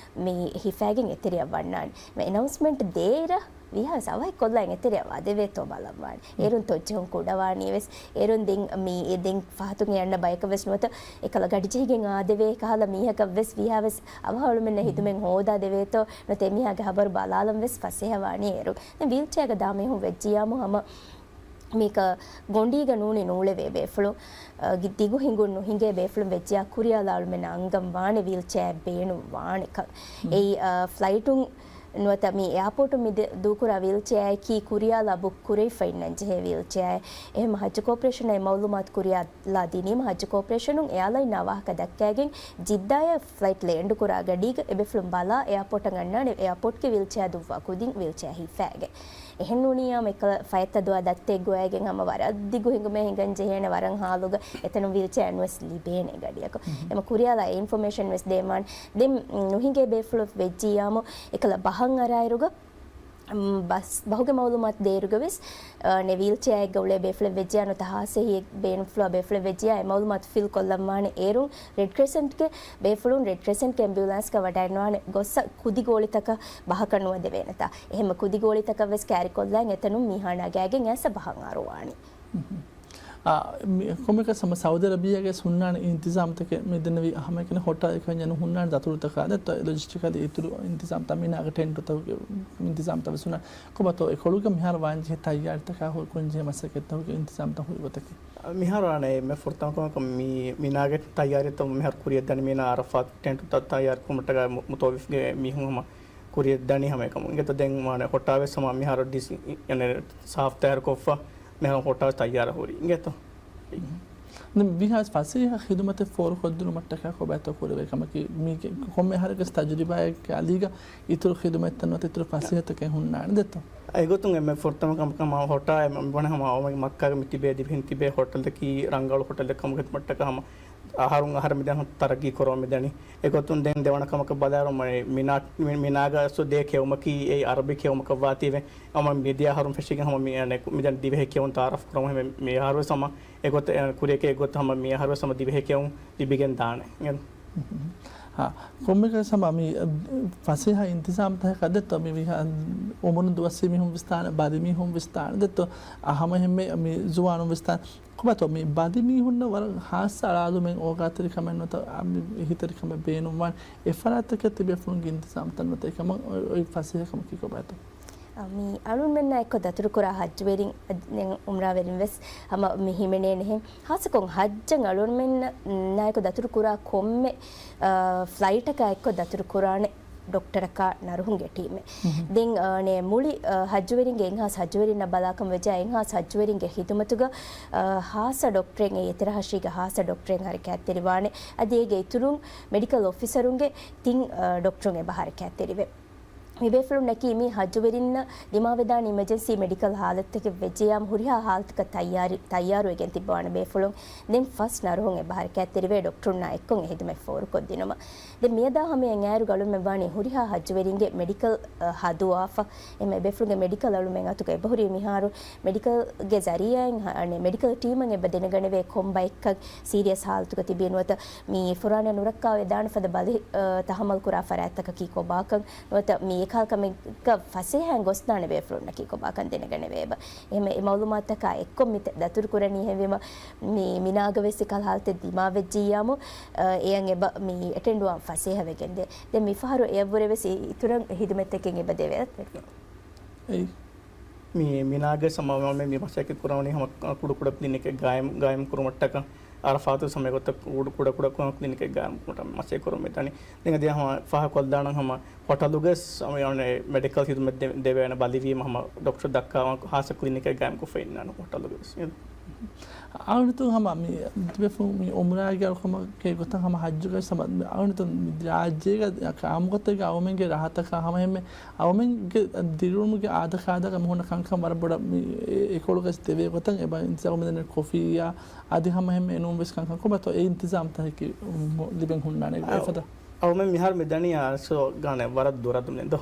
މި ހިފާގެން އެތެރެއަށް ވަންނާނެ. މި އެނައުންސްމަންޓް ދޭއިރަށް ވީހާވެސް އަވަހަށް ކޮށްލަން އެތެރެއަށް ވާދެވޭތޯ ބަލަން ވާނެ. އޭރުން ތޮއްޖެހުން ކުޑަވާނީވެސް. އޭރުން ދެން މި، ދެން ފަހަތުން އެ އަންނަ ބަޔަކަށްވެސް ނުވަތަ އެކަލަ ގަޑިޖެހިގެން އާދެވޭ ކަހަލަ މީހަކަށްވެސް ވީހާވެސް އަވަހަށް އަޅުމެންނަށް ހިދުމަތް ހޯދާދެވޭތޯ ނުވަތަ އެމީހާގެ ހަބަރު ބަލާލަން ވެސް ފަސޭހަވާނީ އޭރުން. ދެން ވީލްޗެއާގަ ދާ މީހުން ވެއްޖިއްޔާމު ހަމަ މީކަ ގޮނޑީގަ ނޫނީ ނޫޅެވޭ ބޭފުޅުން، އަ، ގި-، ދިގު ހިނގުން ނުހިނގޭ ބޭފުޅުން ވެއްޖިއްޔާ ކުރިޔާލާ އަޅުމެންނަށް އަންގަން ވާނެ ވީލްޗެއާއެއް ބޭނުން ވާނެ ކަން. އެއީ، އަ، ފްލައިޓުން ނުވަތަ މި އެއާޕޯޓުން މި ދެ-، ދޫކުރާ ވީލްޗެއާއަކީ ކުރިޔާލާ ބުކް ކުރެވިފަ އިންނަން ޖެހޭ ވީލްޗެއާއެއް. އެހެން ހައްޖު ކޯޕަރޭޝަނަށް އެ މައުލޫމާތު ކުރިޔާލާ ދިނީމަ ހައްޖު ކޯޕަރޭޝަނުން އެއާލައިންއާ ވާހަކަ ދައްކައިގެން ޖިއްދާއަށް ފްލައިޓް ލޭންޑުކުރާ ގަޑީގަ އެބޭފުޅުން ބަލާ އެއާޕޯޓަށް އަންނާނެ. އެއާޕޯޓްގެ ވީލްޗެއާ ދުއްވާ ކުދިން ވީލްޗެއާ ހިފާގެން. އެހެން ނޫނިއްޔާމު އެކަލަ ފައްތަ ދުވާ ދައްތައެއް ގޮވައިގެން ހަމަ ވަރަށް ދިގު ހިނގުމެއް ހިނގަން ޖެހޭނެ ވަރަށް ހާލުގަ އެތަނުން ވީލްޗެއާ ނުވެސް ލިބޭނެ ގަޑިއަކު. އެމަ ކުރިޔާލާ އެ އިންފޮމޭޝަން ވެސް ދޭންވާނެ. ދެން ނުހިނގޭ ބޭފުޅު ވެއްޖިއްޔާމު އެކަލަ ބަހަށް އަރާއިރުގަ، ބަސް ބަހުގެ މައުލޫމާތު ދޭއިރުގަ ވެސް، އަ، ނެ ވީލްޗެއާއެއްގަ އުޅޭ ބޭފުޅެއް ވެއްޖިއްޔާ ނުވަތަ ހާސް އެހީއެއް ބޭނުންފުޅުވާ ބޭފުޅެއް ވެއްޖިއްޔާ އެ މައުލޫމާތު ފިލް ކޮށްލަންވާނެ. އޭރުން ރެޑް ކްރެސެންޓްގެ ބޭފުޅުން ރެޑް ކްރެސެންޓްގެ އެމްބިއުލާންސްގަ ވަޑައިންނަވާނެ ގޮއްސަ ކުދި ގޯޅިތަކަށް ބަހަކަށް ނުވަދެވޭނެތާ. އެހެންމަ ކުދި ގޯޅިތަކަށް ވެސް ކައިރިކޮށްލަން އެތަނުން މީހާ ނަގާގެން އައިސް ބަހަށް އަރުވާނެ. އާ، މި-، ކޮންމެއަކަސް ހަމަ ސައުދި އަރަބިއްޔާގެ ހުންނާނެ އިންތިޒާމްތަކެއް މި ދެންނެވި ހަމައެކަނި ހޮޓާ އެކަންޏެއް ނުހުންނާނެ ދަތުރުތަކާ ދެއްތޯ ލޮޖިސްޓިކަލީ އިތުރު އިންތިޒާމްތައް މިނާގެ ޓެންޓުތަކުގެ އިންތިޒާމްތައް ވެސް ހުންނާނެ. ކޮބާތޯ އެކޮޅުގަ މިހާރު ވާންޖެހޭ ތައްޔާރީތަކާ ހު-، ކުންޖެހޭ މަސައްކަތްތަކުގެ އިންތިޒާމްތައް ހުރި ގޮތަކީ؟ މިހާރު އާނ އެންމެ ފުރަތަމަ ކަމަކަށް މި މިނާގެ ތައްޔާރީތައް މިހާރު ކުރިއަށް ދަނީ މިނާ އަރަފާތު ޓެންޓުތައް ތައްޔާރު ކުރުމަށްޓަކާ މު-، މުތަވައްވިފުގެ މީހުން ހަމަ ކުރިއަށް ދަނީ ހަމަ އެކަމު. އިނގޭތޯ ދެން މާނަ ހޮޓާ ވެސް ހަމަ މިހާރު ޑިސް-، އި-، އަނެ ސާފް ތައްޔާރު ކޮށްފަ މިހާރު ހޮޓާ ވެސް ތައްޔާރަށް ހުރި. އިނގޭތޯ؟ ދެން ވީހާވެސް ފަސޭހަ ޚިދުމަތެއް ފޯރުކޮށްދިނުމަށްޓަކާ ކޮބާތޯ ކުރެވޭ ކަމަކީ މީގެ ކޮންމެ އަހަރެއްގެ ތަޖުރިބާއެއްގެ އަލީގަ އިތުރު ޚިދުމަތްތައް ނުވަތަ އިތުރު ފަސޭހަތަކެއް ހުންނާނެ ދެއްތޯ؟ އެގޮތުން އެންމެ ފުރަތަމަ ކަމަކަށް ހަމަ ހޮޓާ އެންމެ ހަމަ އަވަމެ މައްކާގެ މި ތިބޭ ދިވެހިން ތިބޭ ހޮޓަލްތަކީ ރަނގަޅު ހޮޓަލެއް ކަމުގެ ހިދުމަތްޓަކަށް ހަމަ އަހަރުން އަހަރަށް މިދަނީ ތަރައްގީ ކުރަމުން މިދަނީ. އެގޮތުން ދެން ދެވަނަ ކަމަކަށް ބަލާއިރު މި-، މިނާ-، މި-، މިނާގަ އަސްލު ދޭ ކެއުމަކީ އެއީ އަރަބި ކެއުމަކަށް ވާތީވެ. އަމަ މިދިޔަ އަހަރުން ފެށިގެން ހަމަ މި-، އަނެ-، މިދަނީ ދިވެހި ކެއުން ތައާރަފް ކުރަމުން ހަމަ މި އަހަރުވެސް ހަމަ އެގޮތަށް، އެ، ކުރިއަކީ އެގޮތަށް ހަމަ މި އަހަރުވެސް ހަމަ ދިވެހި ކެއުން ލިބިގެން ދާނެ. އެ. އާ، ކޮންމެއަކަސް ހަމަ މި، އަ، ފަސޭހަ އިންތިޒާމްތަކަކަށް ދެއްތޯ މި ވީހާ އުމުރުން ދުވަސްވީ މީހުން ވިސްނާނެ، ބަލި މީހުން ވިސްނާނެ ދެއްތޯ، އަ، ހަމަ އެހެންމެ މި ޒުވާނުން ވިސްނާނެ. ކޮބާތޯ މި ބަލި މީހުންނަށް ވަރަށް ހާއްސަ އަޅާލުމެއް އޯގާތެރިކަމެއް ނުވަތަ އަ، މި އެހީތެރިކަމެއް ބޭނުންވާނެ. އެ ފަރާތްތަކަށް ތިބޭފުޅުންގެ އިންތިޒާމްތައް ނުވަތަ އެކަމަށް އޮތް، އޮތް ފަސޭހަކަމަކީ ކޮބާތޯ؟ އަ، މި އަޅުންމެންނާ އެއްކޮށް ދަތުރުކުރާ ހައްޖުވެރިން، އަ، ދެން އުމްރާވެރިން ވެސް ހަމަ މި ހިމެނޭނެހެން. ހާއްސަކޮށް ހައްޖަށް އަޅުންމެންނާ އެއްކޮށް ދަތުރުކުރާ ކޮންމެ، އަ، ފްލައިޓަކާ އެއްކޮށް ދަތުރުކުރާނެ ޑޮކްޓަރަކާ ނަރުހުންގެ ޓީމެއް. ދެން، އަ، ނޭ މުޅި، އަ، ހައްޖުވެރިންގެ އެއްހާސް ހައްޖުވެރިންނަށް ބަލާކަމަށް ވެއްޖެ އެއްހާސް ހައްޖުވެރިންގެ ހިދުމަތުގަ، އަ، ހާއްސަ ޑޮކްޓަރެއް އެ އެތެރެ ހަށީގެ ހާއްސަ ޑޮކްޓަރެއް ހަރަކާތްތެރިވާނެ. އަދި އޭގެ އިތުރުން މެޑިކަލް އޮފިސަރުންގެ ތިން، އަ، ޑޮކްޓަރުން އެބަ ހަރަކާތްތެރިވޭ. މިބޭފުޅުންނަކީ މި ހައްޖުވެރިންނަށް ދިމާވެދާނެ އިމަޖެންސީ މެޑިކަލް ހާލަތްތަކެއް ވެއްޖިއްޔާމު ހުރިހާ ހާލަތަކަށް ތައްޔާރި-، ތައްޔާރުވެގެން ތިއްބަވާނެ ބޭފުޅުން. ދެން ފަސް ނަރުހުން އެބަ ހަރަކާތްތެރިވޭ ޑޮކްޓަރުންނާ އެއްކޮށް އެ ހިދުމަތް ފޯރުކޮށްދިނުމަށް. ދެން މިއަދާ ހަމައަށް އައިރު އަޅުމެން ވާނީ ހުރިހާ ހައްޖުވެރިންގެ މެޑިކަލް، އަ، ހަދުވާފަ. އެމަ އެބޭފުޅުންގެ މެޑިކަލް އަޅުމެން އަތުގަ އެބަހުރީ މިހާރު މެޑިކަލްގެ ޒަރީއާއިން ހަ-، އަނެ، މެޑިކަލް ޓީމަށް އެބަ ދެނެގަނެވޭ ކޮން ބައެއްކަން ސީރިއަސް ހާލަތުގަ ތިބީ ނުވަތަ މި ފުރާނަ ނުރައްކާވެދާނެ ފަދަ ބަލި، އަ، ތަހައްމަލް ކުރާ ފަރާތްތަކަކީ ކޮބާކަން. ނުވަތަ މި އެކަހަލަ ކަމެއްގަ ފަސޭހައިން ގޮސްދާނެ ބޭފުޅުންނަކީ ކޮބާކަން ދެނެގަނެވޭ އެބަ. އެހެން އެ މައުލޫމާތުތަކާ އެއްކޮށް މި ދަތުރު ކުރަނީ. އެހެންވީމަ މި މިނާގަ ވެސް އެކަހަލަ ހާލަތެއް ދިމާވެއްޖިއްޔާމު، އަ، އެޔަށް އެބަ މި އެޓެންޑްވާން ފަސޭހަވެގެންދޭ. ދެން މިފަހަރު އެޔަށްވުރެ ވެސް އި-، އިތުރަށް އެ ހިދުމަތްތަކެއް އެބަ ދެވޭ. އެއީ. މި މިނާގެ ސަމާވާމެ މި މަސައްކަތް ކުރަނީ ހަމަ ކުޑަކުޑަ ކްލިނިކެއް ގާއިމް، ގާއިމް ކުރުމަށްޓަކާ. އަރަފާތު ހަމަ އެގޮތަށް ކުޑަ ކުޑަ ކުޑަ ކުޑަ ކުލިނިކެއްގައި މަސައްކަތް ކުރަން މިދަނީ. ދެން އަދި ހަމަ ފާހަގަކޮށްލާނަން ހަމަ ހޮޓަލުގަސް ހަމަ މެޑިކަލް ޚިދުމަތް ދެ-، ދެވޭނެ ބަލިވީމަ ހަމަ ޑޮކްޓަރު ދައްކާ ހާއްސަ ކުލިނިކެއްގައި ކޮށްފަ އިންނާނެ ހޮޓަލުގަސް. އަޅުގަނޑު ހަމަ މި ތިބޭފުޅުން މި އުމްރާގެ އަޅުކަމަކީ ގޮތަށް ހަމަ ޙައްޖުގައި ހަމަ މި އަޅުގަނޑު މި ރާއްޖޭގަ އާއްމުގޮތެއްގަ އަޅުމެންގެ ރަހަތަކާ ހަމަ އެންމެ އަޅުމެންގެ ދިރިއުޅުމުގެ އާދަކާދަގަ މި ހުންނަ ކަންކަން ވަރަށް ބޮޑަށް މި އެ-، އެކޮޅުގަސް ދެވޭ ގޮތަށް އެބަ އިންސާގު މިދަނީ ކޮފީއާ އަދި ހަމަ އެންމެ އެނޫން ވެސް ކަންކަން ކޮބާތޯ އެ އިންތިޒާމްތަކަކީ ލިބެން ހުންނާނެ އެފަދަ. އަޅުމެން މިހާރު މިދަނީ އާރްސޯ ގާނެ ވަރަށް ދުރަށް ދުނިޔެ ދޯ.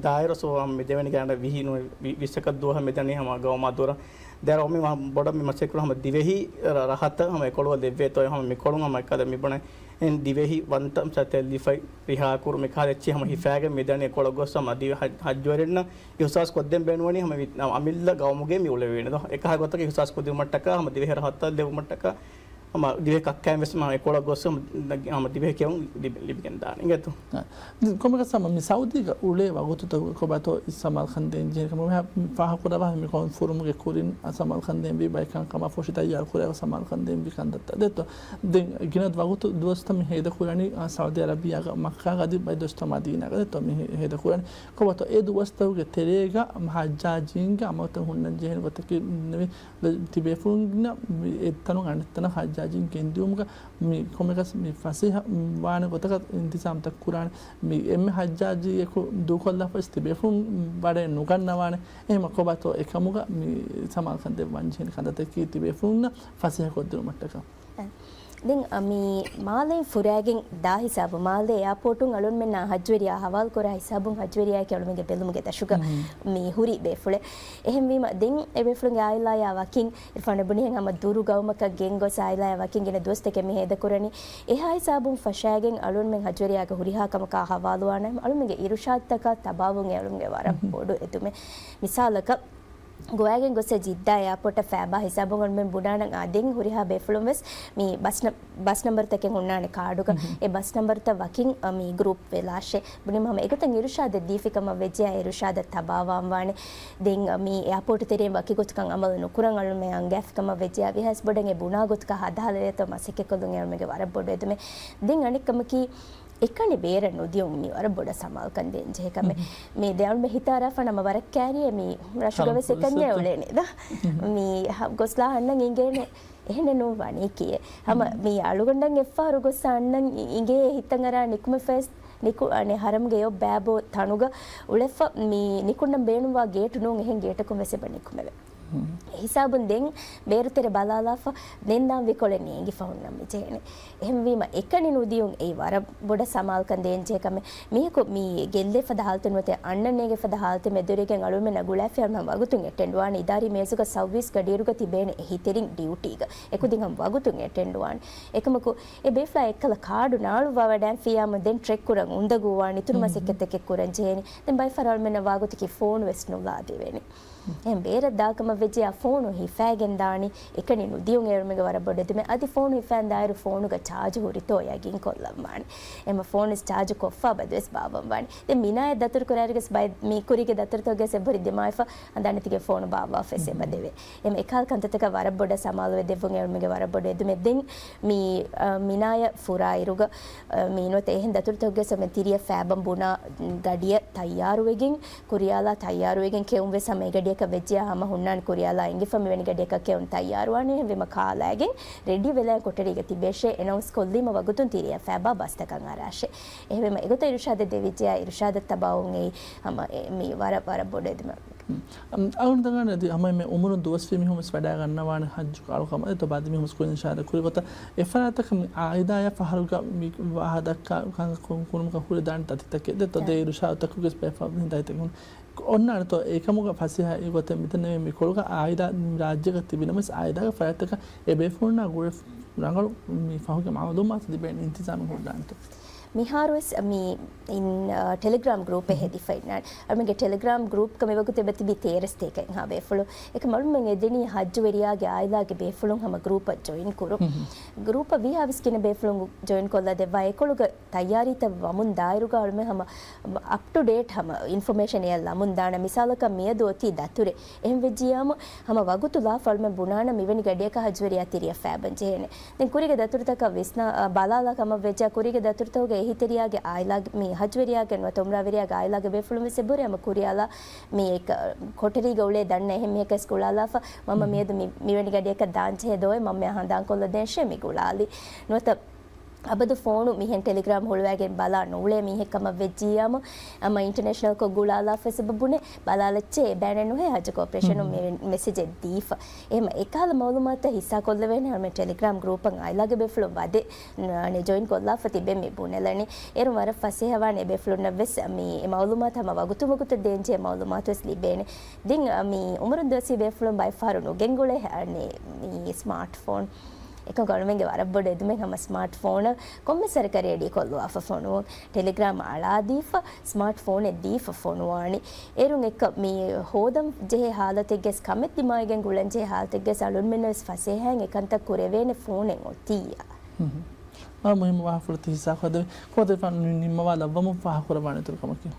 ދާއިރު ސޯ މި ދެވެނި ގާނެ ވިހި ނުވަ-، ވި-، ވިއްސަކަށް ދުވަހަށް މިދަނީ ހަމަ ގައުމާ ދުރަށް. ދެ އަޅުމެން ވަ-، ބޮޑަށް މި މަސައްކަތް ކުރާ ހަމަ ދިވެހި ރަ-، ރަހަތަށް ހަމަ އެކޮޅު ލެއްވޭތޯ ހަމަ މިކޮޅުން ހަމަ އެކަލަ މިބުނެ އެން ދިވެހި ވަންތަ މިސާ ތެއްލިފައި ރިހާކުރު މިކަހަލަ އެއްޗެއް ހަމަ ހިފާގެން މިދަނީ އެކޮޅަށް ގޮސް ހަމަ ދިވެ ހަ-، ހައްޖުވެރިންނަށް އިހުސާސް ކޮށްދޭން ބޭނުންވަނީ ހަމަ ވި-، އަމިއްލަ ގައުމުގެ މި އުޅެވޭނެ ދޯ. އެކަހަލަ ގޮތަކަށް އިހުސާސް ކޮށްދިއުމަށްޓަކާ ހަމަ ދިވެހި ރަހަތަށް ލެއްވުމަށްޓަކާ ހަމަ ދިވެހި ކައްކައިން ވެސް ހަމަ އެކޮޅަށް ގޮސް ހަމަ ދިވެހި ކެއުން ލިބި-، ލިބިގެން ދާނެ އިނގޭތޯ. ކޮންމެއަކަސް ހަމަ މި ސައުދީގަ އުޅޭ ވަގުތުތަކުގަ ކޮބާތޯ ސަމާލުކަން ދޭން ޖެހޭނެ ކަމަށް މިހާ ފާހަގަކުރައްވާ މި ކޮންފަރުމުގެ ކުރިން ސަމާލުކަން ދޭންވީ ބައެއް ކަންކަމާ ފޮށި ތައްޔާރު ކުރެވޭ ސަމާލުކަން ދޭންވީ ކަންތައްތައް ދެއްތޯ. ދެން ގިނަ ވަގުތު ދުވަސްތައް މި ހޭދަކުރަނީ ސައުދީ އަރަބިއްޔާގަ މައްކާގަ އަދި ބައެއް ދުވަސްތައް މަދީނާގަ ދެއްތޯ މި ހޭދަކުރަނީ. ކޮބާތޯ އެ ދުވަސްތަކުގެ ތެރޭގަ ހައްޖާޖީންގެ އަމަލުތައް ހުންނަން ޖެހޭނެ ގޮތަކީ ތިބޭފުޅުންނަށް އެއްތަނުން އަނެއްތަނަށް ހައްޖާޖީން ގެންދިއުމުގަ މި ކޮންމެއަކަސް މި ފަސޭހަ ވާނެ ގޮތަކަށް އިންތިޒާމްތައް ކުރާނެ. މި އެންމެ ހައްޖާޖީއަކު ދޫކޮށްލާފަވެސް ތިބޭފުޅުން ވަޑައެއް ނުގަންނަވާނެ. އެހެން ކޮބާތޯ އެކަމުގަ މި ސަމާލުކަން ދެއްވަން ޖެހޭނެ ކަންތައްތަކީ ތިބޭފުޅުންނަށް ފަސޭހަކޮށްދިނުމަށްޓަކާ. ދެން، އަ، މި މާލެއިން ފުރާގެން ދާ ހިސާބު، މާލޭ އެއާޕޯޓުން އަޅުންމެންނާ ހައްޖުވެރިޔާ ހަވާލުކުރާ ހިސާބުން ހައްޖުވެރިޔާއެކޭ އަޅުމެންގެ ބެލުމުގެ ދަށުގަ މި ހުރި ބޭފުޅެއް. އެހެންވީމަ، ދެން އެބޭފުޅުންގެ އާއިލާޔާ ވަކިން އިރްފާން އެބުނިހެން ހަމަ ދުރު ގައުމަކަށް ގެންގޮސް އާއިލާޔާ ވަކިން ގިނަ ދުވަސްތަކެއް މި ހޭދަކުރަނީ. އެހާ ހިސާބުން ފަށާގެން އަޅުންމެން ހައްޖުވެރިޔާގެ ހުރިހާ ކަމަކާ ހަވާލުވާނަމަ، އަޅުމެންގެ އިރުޝާދުތަކާ ތަބާވުން އެ އަޅުމެންގެ ވަރަށް ބޮޑު އެދުމެއް. މިސާލަކަށް، ގޮވާގެން ގޮސް ޖިއްދާ އެއާޕޯޓަށް ފޭބާ ހިސާބުން އަޅުމެން ބުނާނަން، އާ، ދެން ހުރިހާ ބޭފުޅުން ވެސް މި ބަސް ނަ-، ބަސް ނަންބަރުތަކެއް ހުންނާނެ ކާޑުގަ. އެ ބަސް ނަންބަރުތައް ވަކިން، އަ، މި ގްރޫޕް ވެލާށޭ. ބުނީމަ ހަމަ އެގޮތަށް އިރުޝާދެއް ދީފި ކަމަށް ވެއްޖެޔާ އިރުޝާދަށް ތަބާވާން ވާނެ. ދެން، އަ، މި އެއާޕޯޓު ތެރެއިން ވަކި ގޮތަކަށް އަމަލު ނުކުރަން އަޅުމެން އަންގާފި ކަމަށް ވެއްޖެޔާ ވިހާސް ބޮޑަށް އެ ބުނާ ގޮތަކަށް ހަދާލެވޭތޯ މަސައްކަތްކޮށްލުން އެ އަޅުމެންގެ ވަރަށް ބޮޑު އެދުމެއް. ދެން އަނެއް ކަމަކީ، އެކަނި ބޭރަށް ނުދިޔުން މީ ވަރަށް ބޮޑަށް ސަމާލުކަން ދޭން ޖެހޭ ކަމެއް. މީ ދެ އަޅުމެން ހިތާރާފަ ނަމަ ވަރަށް ކާރިއޭ މީ ރަށުގަ ވެސް އެކަންޏެއް އުޅޭނެ ދޯ. މީ ހަ-، ގޮސްލާ އަންނަން އިނގޭނެ. އެހެނެއް ނޫން ވަނީކީއެއް. ހަމަ މީ އަޅުގަނޑަށް އެއްފަހަރު ގޮސް އަންނަން އި-، އިނގޭ ހިތަށް އަރާ ނިކުމެފަވެސް ނިކު-، އަނެއް ހަރަމްގެ އޮށް ބާބޯ ތަނުގަ އުޅެފަ މީ ނިކުންނަން ބޭނުންވާ ގޭޓު ނޫން އެހެން ގޭޓަކުން ވެސް އެބަ ނިކުމެވޭ. އެހިސާބުން ދެން ބޭރުތެރެ ބަލާލާފަ، ދެން ދާން ވިކޮޅެއް ނޭނގިފަ ހުންނަން މިޖެހޭނެ. އެހެންވީމަ، އެކަނި ނުދިޔުން އެއީ ވަރަށް ބޮޑަށް ސަމާލުކަން ދޭންޖެހޭ ކަމެއް. މީހަކު މި ގެއްލޭ ފަދަ ހާލަތެއް ނުވަތަ އަންނަން ނޭނގޭ ފަދަ ހާލަތެއް މެދުވެރިގެން އަޅުމެންނަށް ގުޅާފި އަޅުމެން ވަގުތުން އެޓެންޑް ވާނެ. އިދާރީ މޭޒުގަ ސައުވީސް ގަޑިއިރުގަ ތިބޭނެ އެހީތެރިން ޑިއުޓީގަ. އެކުދިން ހަމަ ވަގުތުން އެޓެންޑް ވާނެ. އެކަމަކު، އެ ބޭފުޅާ އެއްކަލަ ކާޑު ނާޅުއްވާ ވަޑާން ފިޔާމު ދެން ޓްރެކް ކުރަން އުނދަގޫވާނެ. އިތުރު މަސައްކަތްތަކެއް ކުރަން ޖެހޭނެ. ދެން ބައެއް ފަހަރަށް އަޅުމެންނަށް ވާގޮތަކީ ފޯނު ވެސް ނުލާދެވޭނެ. އެހެން ބޭރަށް ދާކަމަށް ވެއްޖެޔާ ފޯނު ހިފައިގެން ދާނީ. އެކަނި ނުދިޔުން އެ އަޅުމެންގެ ވަރަށް ބޮޑު އެދުމެއް. އަދި ފޯނު ހިފައިގެން ދާއިރު ފޯނުގަ ޗާޖު ހުރިތޯ ޔަގީން ކޮށްލަން ވާނެ. އެމަ ފޯނު ޗާޖު ކޮށްފަ ބަދުވެސް ބާއްވަން ވާނެ. ދެން މިނާޔަށް ދަތުރު ކުރާއިރުގަސް ބައެއް މި ކުރީގެ ދަތުރުތަކުގަސް އެބަހުރި ދިމާވެފަ ހަނދާނެތިގެން ފޯނު ބާއްވާފަވެސް އެބަ ދެވޭ. އެމަ އެކާލް ކަންތައްތަކަށް ވަރަށް ބޮޑަށް ސަމާލުވެ ދެއްވުން އެ އަޅުމެންގެ ވަރަށް ބޮޑު އެދުމެއް. ދެން މި، އަ، މިނާޔަށް ފުރާއިރުގަ، އަ، މި ނުވަތަ އެހެން ދަތުރުތަކުގަސް އެ ތިރިއަށް ފޭބަން ބުނާ ގަޑިއަށް ތައްޔާރުވެގެން ކުރިޔާލާ ތައްޔާރުވެގެން ކެއުން ވެސް ހަމަ އެގަޑިއަކަށް ވެއްޖެޔާ ހަމަ ހުންނާނެ ކުރިޔާލާ އެނގިފަ މިވެނި ގަޑިއަކަށް ކެއުން ތައްޔާރުވާނެ. އެހެންވީމަ ކާލާގެން ރެޑީ ވެލާ ކޮޓަރީގަ ތިބޭށޭ އެނައުންސް ކޮށްލީމަ ވަގުތުން ތިރިއަށް ފޭބާ ބަސްތަކަށް އަރާށޭ. އެހެންވީމަ އެގޮތަށް އިރުޝާދެއް ދެވިއްޖެޔާ އިރުޝާދަށް ތަބާވުން އެއީ ހަމަ އެ މީ ވަރަށް، ވަރަށް ބޮޑު އެދުމެއް. އަޅުގަނޑު ދަންނަވާނެ އަދި ހަމަ އެންމެ އުމުރުން ދުވަސްވީ މީހުން ވެސް ވަޑައިގަންނަވާނެ ޙައްޖު އަޅުކަމަށް. އެތޯ ބާއްދި މީހުން ވެސް ކުރިން އިޝާރާތް ކުރި ގޮތަށް އެފަރާތަކަށް މި އާއިލާޔަށް ފަހަރުގަ މި ވާހަކަ ދައްކާ ކަންކަން ކުރުމަކަށް ހުރި ދާނެ ތަތިތަކެއް ދެއްތޯ ދޭ އިރުޝާދުތަކުގެ ބޭފާ ދަތިތަކުން އޮންނާނެތޯ އެކަމުގަ ފަސޭހަ އެގޮތެއް މިދެންނެވީ މިކޮޅުގަ އާއިލާ މި ރާއްޖޭގަ ތިބިނަމަވެސް އާއިލާގެ ފަރާތްތަކަށް އެބޭފުޅުންނާ ގުޅެ ރަނގަޅު މި ފަހުގެ މައުލޫމާތު ލިބޭނެ އިންތިޒާމެއް ހުއްޓާނެތޯ؟ މިހާރުވެސް މި އިން، އާ، ޓެލެގްރާމް ގްރޫޕެއް ހެދިފައި އިންނާނެ. އަޅުމެންގެ ޓެލެގްރާމް ގްރޫޕްގަ މިވަގުތު އެބަތިބީ ތޭރަ ސަތޭކައެއްހާ ބޭފުޅުން. އެކަމް އަޅުމެން އެދެނީ ހައްޖުވެރިޔާގެ އާއިލާގެ ބޭފުޅުން ހަމަ ގްރޫޕަށް ޖޮއިން ކުރުން. ގްރޫޕަށް ވީހާވެސް ގިނަ ބޭފުޅުން ޖޮއިން ކޮށްލާ ދެއްވާ އެކޮޅުގަ ތައްޔާރީތައް ވަމުން ދާއިރުގަ އަޅުމެން ހަމަ އަޕް ޓު ޑޭޓް ހަމަ އިންފޮމޭޝަން އެއަށް ލަމުން ދާނަ. މިސާލަކަށް މިއަދު އޮތީ ދަތުރެއް. އެހެން ވެއްޖިއްޔާމު ހަމަ ވަގުތު ލާފަ އަޅުމެން ބުނާނަ މިވެނި ގަޑިއަކަށް ހައްޖުވެރިޔާ ތިރިއަށް ފައިބަން ޖެހޭނެ. ދެން ކުރީގެ ދަތުރުތަކަށް ވިސްނާ، އަ، ބަލާލާ ކަމަށް ވެއްޖާ ކުރީގެ ދަތުރުތަކުގެ އެހީތެރިޔާގެ އާއިލާގެ މި ހައްޖުވެރިޔާގެ ނުވަތަ އުމްރާވެރިޔާގެ އާއިލާގެ ބޭފުޅުން ވެސް އެބުރޭ ހަމަ ކުރިއަށް އަޅާ މި އެ ކ-، ކޮޓަރީގަ އުޅޭ ދަންނަ އެހެން މީހަކަސް ގުޅާލާފަ މަންމަ މިއަދު މި، މިވެނި ގަޑިއަކަށް ދާން ޖެހޭ ދޯއޭ މަންމަޔާ ހަނދާންކޮށްލަދޭންށޭ މި ގުޅާލީ. ނުވަތަ އަބަދު ފޯނު މިހެން ޓެލެގްރާމް ހުޅުވައިގެން ބަލާ ނޫޅޭ މީހެއް ކަމަށް ވެއްޖިއްޔާމު، އަމަ އިންޓަރނޭޝަނަލްކޮށް ގުޅާލާފަ ސަބަބުން ބަލާލައްޗޭ އެބައިނެއް ނުހޭ ހައްޖު ކޯޕަރޭޝަނުން މި މެސެޖެއް ދީފަ. އެހެމަ އެކަހަލަ މައުލޫމާތަށް ހިއްސާ ކޮށްލެވޭނެ އަޅުމެން ޓެލެގްރާމް ގްރޫޕަށް އާއިލާގެ ބޭފުޅުން ވަދެ، އަނެ ޖޮއިން ކޮށްލާފަ ތިބެ މި ބުނެލަނީ. އޭރުން ވަރަށް ފަސޭހަވާނެ ބޭފުޅުންނަށް ވެސް މި މައުލޫމާތު ހަމަ ވަގުތު ވަގުތަށް ދޭންޖެހޭ މައުލޫމާތު ވެސް ލިބޭނެ. ދެން މި އުމުރުން ދުވަސްވީ ބޭފުޅުން ބައެއް ފަހަރު ނުގެންގުޅޭ އަނެ މި ސްމާޓް ފޯން. އެކަމަކު އަޅުމެންގެ ވަރަށް ބޮޑު އެދުމެއް ހަމަ ސްމާޓް ފޯނަށް ކޮންމެސް ވަރަކަށް ރެޑީ ކޮށްލުވާފަ ފޮނުވުން. ޓެލެގްރާމް އަޅާދީފަ، ސްމާޓް ފޯނެއް ދީފަ ފޮނުވާނީ. އޭރުން އެއްކަ މި ހޯދަން ޖެހޭ ހާލަތެއްގެސް ކަމެއް ދިމާވެގެން ގުޅަން ޖެހޭ ހާލަތެއްގެސް އަޅުންމެންނަށް ވެސް ފަސޭހައިން އެކަންތައް ކުރެވޭނެ ފޯނެއް އޮތިއްޔާ. ހުން. ވަރަށް މުހިއްމު ވާހަކަފުޅުތައް ހިއްސާ ކޮށްދެވި. ކޯދެފާނު ނި-، ނިންމަވާ ލައްވަމުން ފާހަގަކުރަވާނެ އިތުރު ކަމަކީ.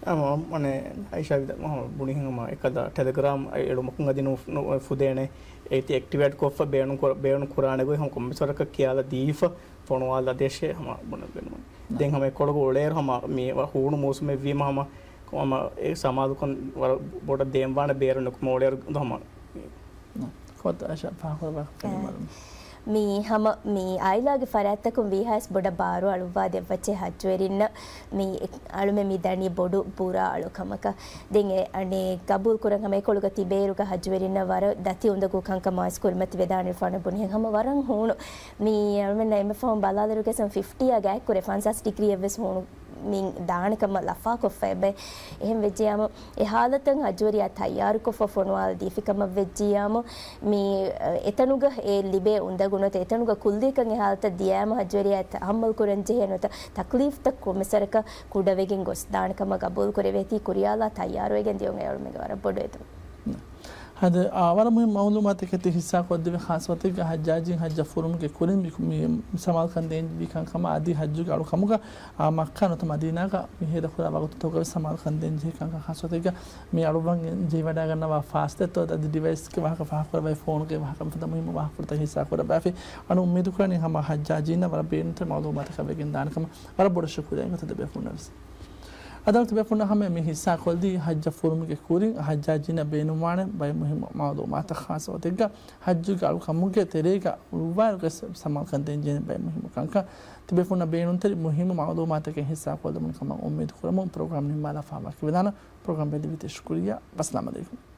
އަމ، އަނެ، އައިޝާ ވިދާ މަހަ ބުނިހެން ހަމަ އެކަލަ ޓެލެގްރާމް އެ އެޅުމަކުން އަދި ނު-، ނު-، ފުދޭނެ. އޭތި އެކްޓިވޭޓް ކޮށްފަ ބޭނުން ކުރ-، ބޭނުން ކުރާނެ ގޮތް ހަމަ ކޮންމެސް ވަރަކަށް ކިޔާލަ ދީފަ ފޮނުވާލަ ދޭށޭ ހަމަ ބުނެ ބެނުމަށް. ދެން ހަމަ އެކޮޅުގަ އުޅޭއިރު ހަމަ މި ވަ-، ހޫނު މޫސުމެއް ވީމަ ހަމަ ހަމަ އެ ސަމާލުކަން ވަރަށް ބޮޑަށް ދޭންވާނެ ބޭރު ނުކުމެ އުޅޭއިރު ހަމަ ކޯތަ އައިޝާ ފާހަގަކުރައްވާ އެ. މި ހަމަ މި އާއިލާގެ ފަރާތްތަކުން ވީހާވެސް ބޮޑަށް ބާރު އަޅުއްވާ ދެއްވައްޗޭ ހައްޖުވެރިންނަށް މި އަޅުމެން މި ދަނީ ބޮޑު ބުރާ އަޅުކަމަކަށް. ދެން އެ އަނެ ގަބޫލު ކުރަން ހަމަ އެކޮޅުގަ ތިބޭއިރުގަ ހައްޖުވެރިންނަށް ވަރަށް ދަތި އުނދަގޫ ކަންކަމާވެސް ކުރިމަތިވެދާނެ ފާނަ ބުނިހެން ހަމަ ވަރަށް ހޫނު. މި އަޅުމެންނަށް އެންމެ ފަހުން ބަލާލިއިރުގަސް ފިފްޓީއާ ގާތްކުރެ ފަންސާސް ޑިގްރީއެއްވެސް ހޫނު މި ދާނެ ކަމަށް ލަފާކޮށްފަ އެބަ. އެހެން ވެއްޖެޔާމު، އެ ހާލަތަށް ހައްޖުވެރިޔާ ތައްޔާރުކޮށްފަ ފޮނުވާލަ ދީފި ކަމަށް ވެއްޖިއްޔާމު، މި، އެތަނުގަ އެ ލިބޭ އުނދަގޫ ނުވަތަ އެތަނުގަ ކުއްލިއަކަށް އެ ހާލަތަށް ދިޔައިމަ ހައްޖުވެރިޔާ ތަހައްމަލް ކުރަން ޖެހޭ ނުވަތަ ތަކްލީފްތައް ކޮންމެސް ވަރަކަށް ކުޑަވެގެން ގޮސްދާނެ ކަމަށް ގަބޫލު ކުރެވޭތީ ކުރިޔާލާ ތައްޔާރުވެގެން ދިޔުން އެ އަޅުމެންގެ ވަރަށް ބޮޑު އެދުމެއް. ހަދަ، އާ، ވަރަށް މުހިއްމު މައުލޫމާތަކެއް ތި ހިއްސާކޮށްދެވި. ޚާއްޞަ ގޮތެއްގަ ހައްޖާޖީން ހައްޖަށް ފުރުމުގެ ކުރިން މި، މި ސަމާލުކަން ދޭން ޖެހި ކަންކަމާ އަދި ހައްޖުގެ އަޅުކަމުގަ، އާ، މައްކާ ނުވަތަ މަދީނާގަ މި ހޭދަކުރާ ވަގުތުތަކުގަ ވެސް ސަމާލުކަން ދޭން ޖެހި ކަންކަން ޚާއްޞަ ގޮތެއްގަ މި އަޅުއްވަން ޖެހިވަޑައިގަންނަވާ ފާސްދެއްތޯ އަދި ޑިވައިސްގެ ވާހަކަ ފާހަގަކުރައްވައި ފޯނުގެ ވާހަކަ މިފަދަ މުހިއްމު ވާހަކަފުޅުތައް ހިއްސާކުރައްވާފި. އަޅު އުއްމީދުކުރަނީ ހަމަ ހައްޖާޖީންނަށް ވަރަށް ބޭނުންތެރި މައުލޫމާތަކަށް ވެގެން ދާނެ ކަމަށް. ވަރަށް ބޮޑަށް ޝުކުރިއްޔާ ތިބޭފުޅުންނަށް ވެސް. އަދި ތިބޭފުޅުންނަށް ހަމަ މި ހިއްސާ ކޮށްދީ ހައްޖަށް ފުރުމުގެ ކުރިން ހައްޖާޖީންނަށް ބޭނުންވާނެ ބައެއް މުހިއްމު މައުލޫމާތައް ޚާއްޞަ ގޮތެއްގަ ހައްޖުގެ އަޅުކަމުގެ ތެރޭގަ އުޅުއްވާއިރުގެ ސަ-، ސަމާލުކަން ދޭންޖެހޭނެ ބައެއް މުހިއްމު ކަންކަން. ތިބޭފުޅުންނަށް ބޭނުންތެރި މުހިއްމު މައުލޫމާތަކެއް ހިއްސާ ކޮށްލެވުނު ކަމަށް އުއްމީދު ކުރަމުން ޕްރޮގްރާމް ނިންމާލާފަ ހަމަވަކިވެދާނަން. ޕްރޮގްރާމް ބެލެވިއްޔާ ޝުކުރިއްޔާ. އައްސަލާމް އަލައިކުމް.